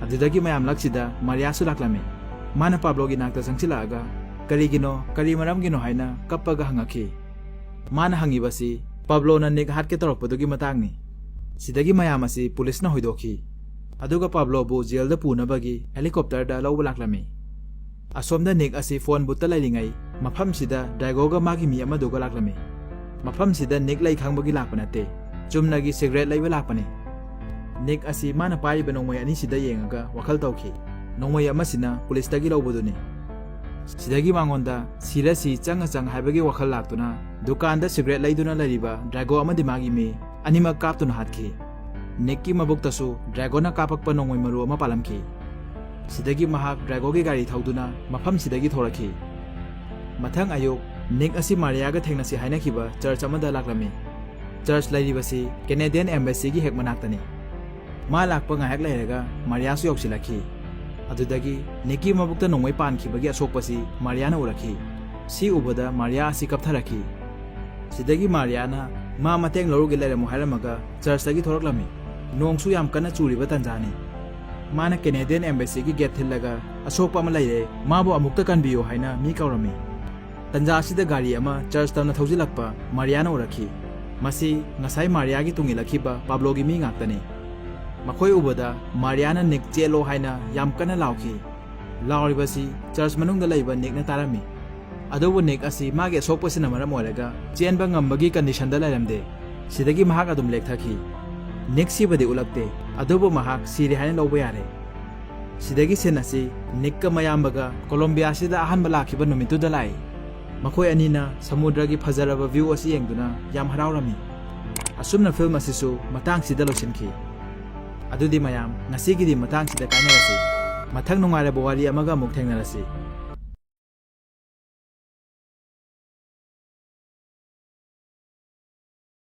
ꯑꯗꯨꯗꯒꯤ ꯃꯌꯥꯝ ꯂꯛꯁꯤꯗ ꯃꯥꯔꯤꯌꯥꯁꯨ ꯂꯥꯛꯂꯝꯃꯤ꯫ ꯃꯥꯅ ꯄꯕ꯭ꯂꯣꯒꯤ ꯅꯥꯛꯇ ꯆꯪꯁꯤꯜꯂꯛꯑꯒ, "ꯀꯔꯤꯒꯤꯅꯣ, ꯀꯔꯤ ꯃꯔꯝꯒꯤꯅꯣ?" ꯍꯥꯏꯅ ꯀꯞꯄꯒ ꯍꯪꯉꯛꯈꯤ꯫ ꯃꯥꯅ ꯍꯪꯉꯤꯕꯁꯤ ꯄꯕ꯭ꯂꯣꯅ ꯅꯤꯛ ꯍꯥꯠꯀꯦ ꯇꯧꯔꯛꯄꯗꯨꯒꯤ ꯃꯇꯥꯡꯅꯤ꯫ ꯁꯤꯗꯒꯤ ꯃꯌꯥꯝ ꯑꯁꯤ ꯄꯨꯂꯤꯁꯅ ꯍꯣꯏꯗꯣꯛꯈꯤ꯫ ꯑꯗꯨꯒ ꯄꯕ꯭ꯂꯣꯕꯨ ꯖꯦꯜꯗ ꯄꯨꯅꯕꯒꯤ ꯍꯦꯂꯤꯀꯣꯞꯇꯔꯗ ꯂꯧꯕ ꯂꯥꯛꯂꯝꯃꯤ꯫ ꯑꯁꯣꯝꯗ ꯅꯤꯛ ꯑꯁꯤ ꯐꯣꯟ ꯕꯨꯠꯇ ꯂꯩꯔꯤꯉꯩ ꯃꯐꯝꯁꯤꯗ ꯗ꯭ꯔꯥꯏꯒꯣꯒ ꯃꯥꯒꯤ ꯃꯤ ꯑꯃꯗꯨꯒ ꯂꯥꯛꯂꯝꯃꯤ꯫ ꯃꯐꯝꯁꯤꯗ ꯅꯤꯛ ꯂꯩ ꯈꯪꯕꯒꯤ ꯂꯥꯛꯄ ꯅꯠꯇꯦ, ꯆꯨꯝꯅꯒꯤ ꯁꯤꯒꯔꯦꯠ ꯂꯩꯕ ꯂꯥꯛꯄꯅꯤ꯫ ꯅꯤꯛ ꯑꯁꯤ ꯃꯥꯅ ꯄꯥꯏꯔꯤꯕ ꯅꯣꯡꯃꯩ ꯑꯅꯤꯁꯤꯗ ꯌꯦꯡꯉꯒ ꯋꯥꯈꯜ ꯇꯧꯈꯤ꯫ ꯅꯣꯡꯃꯩ ꯑꯃꯁꯤꯅ ꯄꯨꯂꯤꯁꯇꯒꯤ ꯂꯧꯕꯗꯨꯅꯤ꯫ ꯁꯤꯗꯒꯤ ꯃꯉꯣꯟꯗ ꯁꯤꯔꯁꯤ ꯆꯪꯉ ꯆꯪ ꯍꯥꯏꯕꯒꯤ ꯋꯥꯈꯜ ꯂꯥꯛꯇꯨꯅ ꯗꯨꯀꯥꯟꯗ ꯁꯤꯒꯔꯦꯠ ꯂꯩꯗꯨꯅ ꯂꯩꯔꯤꯕ ꯗ꯭ꯔꯥꯏꯒꯣ ꯑꯃꯗꯤ ꯃꯥꯒꯤ ꯃꯤ ꯑꯅꯤꯃꯛ ꯀꯥꯞꯇꯨꯅ ꯍꯥꯠꯈꯤ꯫ ꯅꯤꯛꯀꯤ ꯃꯕꯨꯛꯇꯁꯨ ꯗ꯭ꯔꯥꯏꯒꯣꯅ ꯀꯥꯞꯄꯛꯄ ꯅꯣꯡꯃꯩ ꯃꯔꯨ ꯑꯃ ꯄꯥꯜꯂꯝꯈꯤ꯫ ꯁꯤꯗꯒꯤ ꯃꯍꯥꯛ ꯗ꯭ꯔꯥꯏꯒꯣꯒꯤ ꯒꯥꯔꯤ ꯊꯧꯗꯨꯅ ꯃꯐꯝꯁꯤꯗꯒꯤ ꯊꯣꯔꯛꯈꯤ꯫ ꯃꯊꯪ ꯑꯌꯨꯛ, ꯅꯤꯛ ꯑꯁꯤ ꯃꯥꯔꯤꯌꯥꯒ ꯊꯦꯡꯅꯁꯤ ꯍꯥꯏꯅꯈꯤꯕ ꯆꯔꯆ ꯑꯃꯗ ꯂꯥꯛꯂꯝꯃꯤ꯫ ꯆꯔꯆ ꯂꯩꯔꯤꯕꯁꯤ ꯀꯦꯅꯦꯗꯤꯌꯟ ꯑꯦꯝꯕꯦꯁꯤꯒꯤ ꯍꯦꯛ ꯃꯅꯥꯛꯇꯅꯤ꯫ ꯃꯥ ꯂꯥꯛꯄ ꯉꯥꯏꯍꯥꯛ ꯂꯩꯔꯒ ꯃꯥꯔꯤꯌꯥꯁꯨ ꯌꯧꯁꯤꯜꯂꯛꯈꯤ꯫ ꯑꯗꯨꯗꯒꯤ ꯅꯤꯛꯀꯤ ꯃꯕꯨꯛꯇ ꯅꯣꯡꯃꯩ ꯄꯥꯟꯈꯤꯕꯒꯤ ꯑꯁꯣꯛꯄꯁꯤ ꯃꯥꯔꯤꯌꯥꯅ ꯎꯔꯛꯈꯤ꯫ ꯁꯤ ꯎꯕꯗ ꯃꯥꯔꯤꯌꯥ ꯑꯁꯤ ꯀꯞꯊꯔꯛꯈꯤ꯫ ꯁꯤꯗꯒꯤ ꯃꯥꯔꯤꯌꯥꯅ ꯃꯥ ꯃꯇꯦꯡ ꯂꯧꯔꯨꯒꯦ ꯂꯩꯔꯝꯃꯨ ꯍꯥꯏꯔꯝꯃꯒ ꯆꯔꯆꯇꯒꯤ ꯊꯣꯔꯛꯂꯝꯃꯤ꯫ ꯅꯣꯡꯁꯨ ꯌꯥꯝ ꯀꯟꯅ ꯆꯨꯔꯤꯕ ꯇꯥꯟꯖꯥꯅꯤ꯫ ꯃꯥꯅ ꯀꯦꯅꯦꯗꯤꯌꯟ ꯑꯦꯝꯕꯦꯁꯤꯒꯤ ꯒꯦꯠ ꯊꯤꯜꯂꯒ "ꯑꯁꯣꯛꯄ ꯑꯃ ꯂꯩꯔꯦ, ꯃꯥꯕꯨ ꯑꯃꯨꯛꯇ ꯀꯟꯕꯤꯌꯨ" ꯍꯥꯏꯅ ꯃꯤ ꯀꯧꯔꯝꯃꯤ꯫ ꯇꯟꯖꯥ ꯑꯁꯤꯗ ꯒꯥꯔꯤ ꯑꯃ ꯆꯔꯆ ꯇꯝꯅ ꯊꯧꯖꯤꯜꯂꯛꯄ ꯃꯥꯔꯤꯌꯥꯅ ꯎꯔꯛꯈꯤ꯫ ꯃꯁꯤ ꯉꯁꯥꯏ ꯃꯥꯔꯤꯌꯥꯒꯤ ꯇꯨꯡ ꯏꯜꯂꯛꯈꯤꯕ ꯄꯥꯕ꯭ꯂꯣꯒꯤ ꯃꯤ ꯉꯥꯛꯇꯅꯤ꯫ ꯃꯈꯣꯏ ꯎꯕꯗ ꯃꯥꯔꯤꯌꯥꯅ ꯅꯤꯛ ꯆꯦꯜꯂꯣ ꯍꯥꯏꯅ ꯌꯥꯝ ꯀꯟꯅ ꯂꯥꯎꯈꯤ꯫ ꯂꯥꯎꯔꯤꯕꯁꯤ ꯆꯔꯆ ꯃꯅꯨꯡꯗ ꯂꯩꯕ ꯅꯤꯛꯅ ꯇꯥꯔꯝꯃꯤ꯫ ꯑꯗꯨꯕꯨ ꯅꯤꯛ ꯑꯁꯤ ꯃꯥꯒꯤ ꯑꯁꯣꯛꯄꯁꯤꯅ ꯃꯔꯝ ꯑꯣꯏꯔꯒ ꯆꯦꯟꯕ ꯉꯝꯕꯒꯤ ꯀꯟꯗꯤꯁꯟꯗ ꯂꯩꯔꯝꯗꯦ꯫ ꯁꯤꯗꯒꯤ ꯃꯍꯥꯛ ꯑꯗꯨꯝ ꯂꯦꯛꯊꯈꯤ꯫ ꯅꯤꯛ ꯁꯤꯕꯗꯤ ꯎꯠꯂꯛꯇꯦ, ꯑꯗꯨꯕꯨ ꯃꯍꯥꯛ ꯁꯤꯔꯦ ꯍꯥꯏꯅ ꯂꯧꯕ ꯌꯥꯔꯦ꯫ ꯁꯤꯗꯒꯤ ꯁꯤꯟ ꯑꯁꯤ ꯅꯤꯛꯀ ꯃꯌꯥꯝꯕꯒ ꯀꯣꯂꯣꯝꯕꯤꯌꯥꯁꯤꯗ ꯑꯍꯥꯟꯕ ꯂꯥꯛꯈꯤꯕ ꯅꯨꯃꯤꯠꯇꯨꯗ ꯂꯥꯛꯏ꯫ ꯃꯈꯣꯏ ꯑꯅꯤꯅ ꯁꯃꯨꯗ꯭ꯔꯒꯤ ꯐꯖꯔꯕ ꯚ꯭ꯌꯨ ꯑꯁꯤ ꯌꯦꯡꯗꯨꯅ ꯌꯥꯝ ꯍꯔꯥꯎꯔꯝꯃꯤ꯫ ꯑꯁꯨꯝꯅ ꯐꯤꯜꯝ ꯑꯁꯤꯁꯨ ꯃꯇꯥꯡꯁꯤꯗ ꯂꯣꯏꯁꯤꯟꯈꯤ꯫ ꯑꯗꯨꯗꯤ ꯃꯌꯥꯝ, ꯉꯁꯤꯒꯤꯗꯤ ꯃꯇꯥꯡꯁꯤꯗ ꯀꯥꯏꯅꯔꯁꯤ꯫ ꯃꯊꯪ ꯅꯨꯡꯉꯥꯏꯔꯕ ꯋꯥꯔꯤ ꯑꯃꯒ ꯑꯃꯨꯛ ꯊꯦꯡꯅꯔꯁꯤ꯫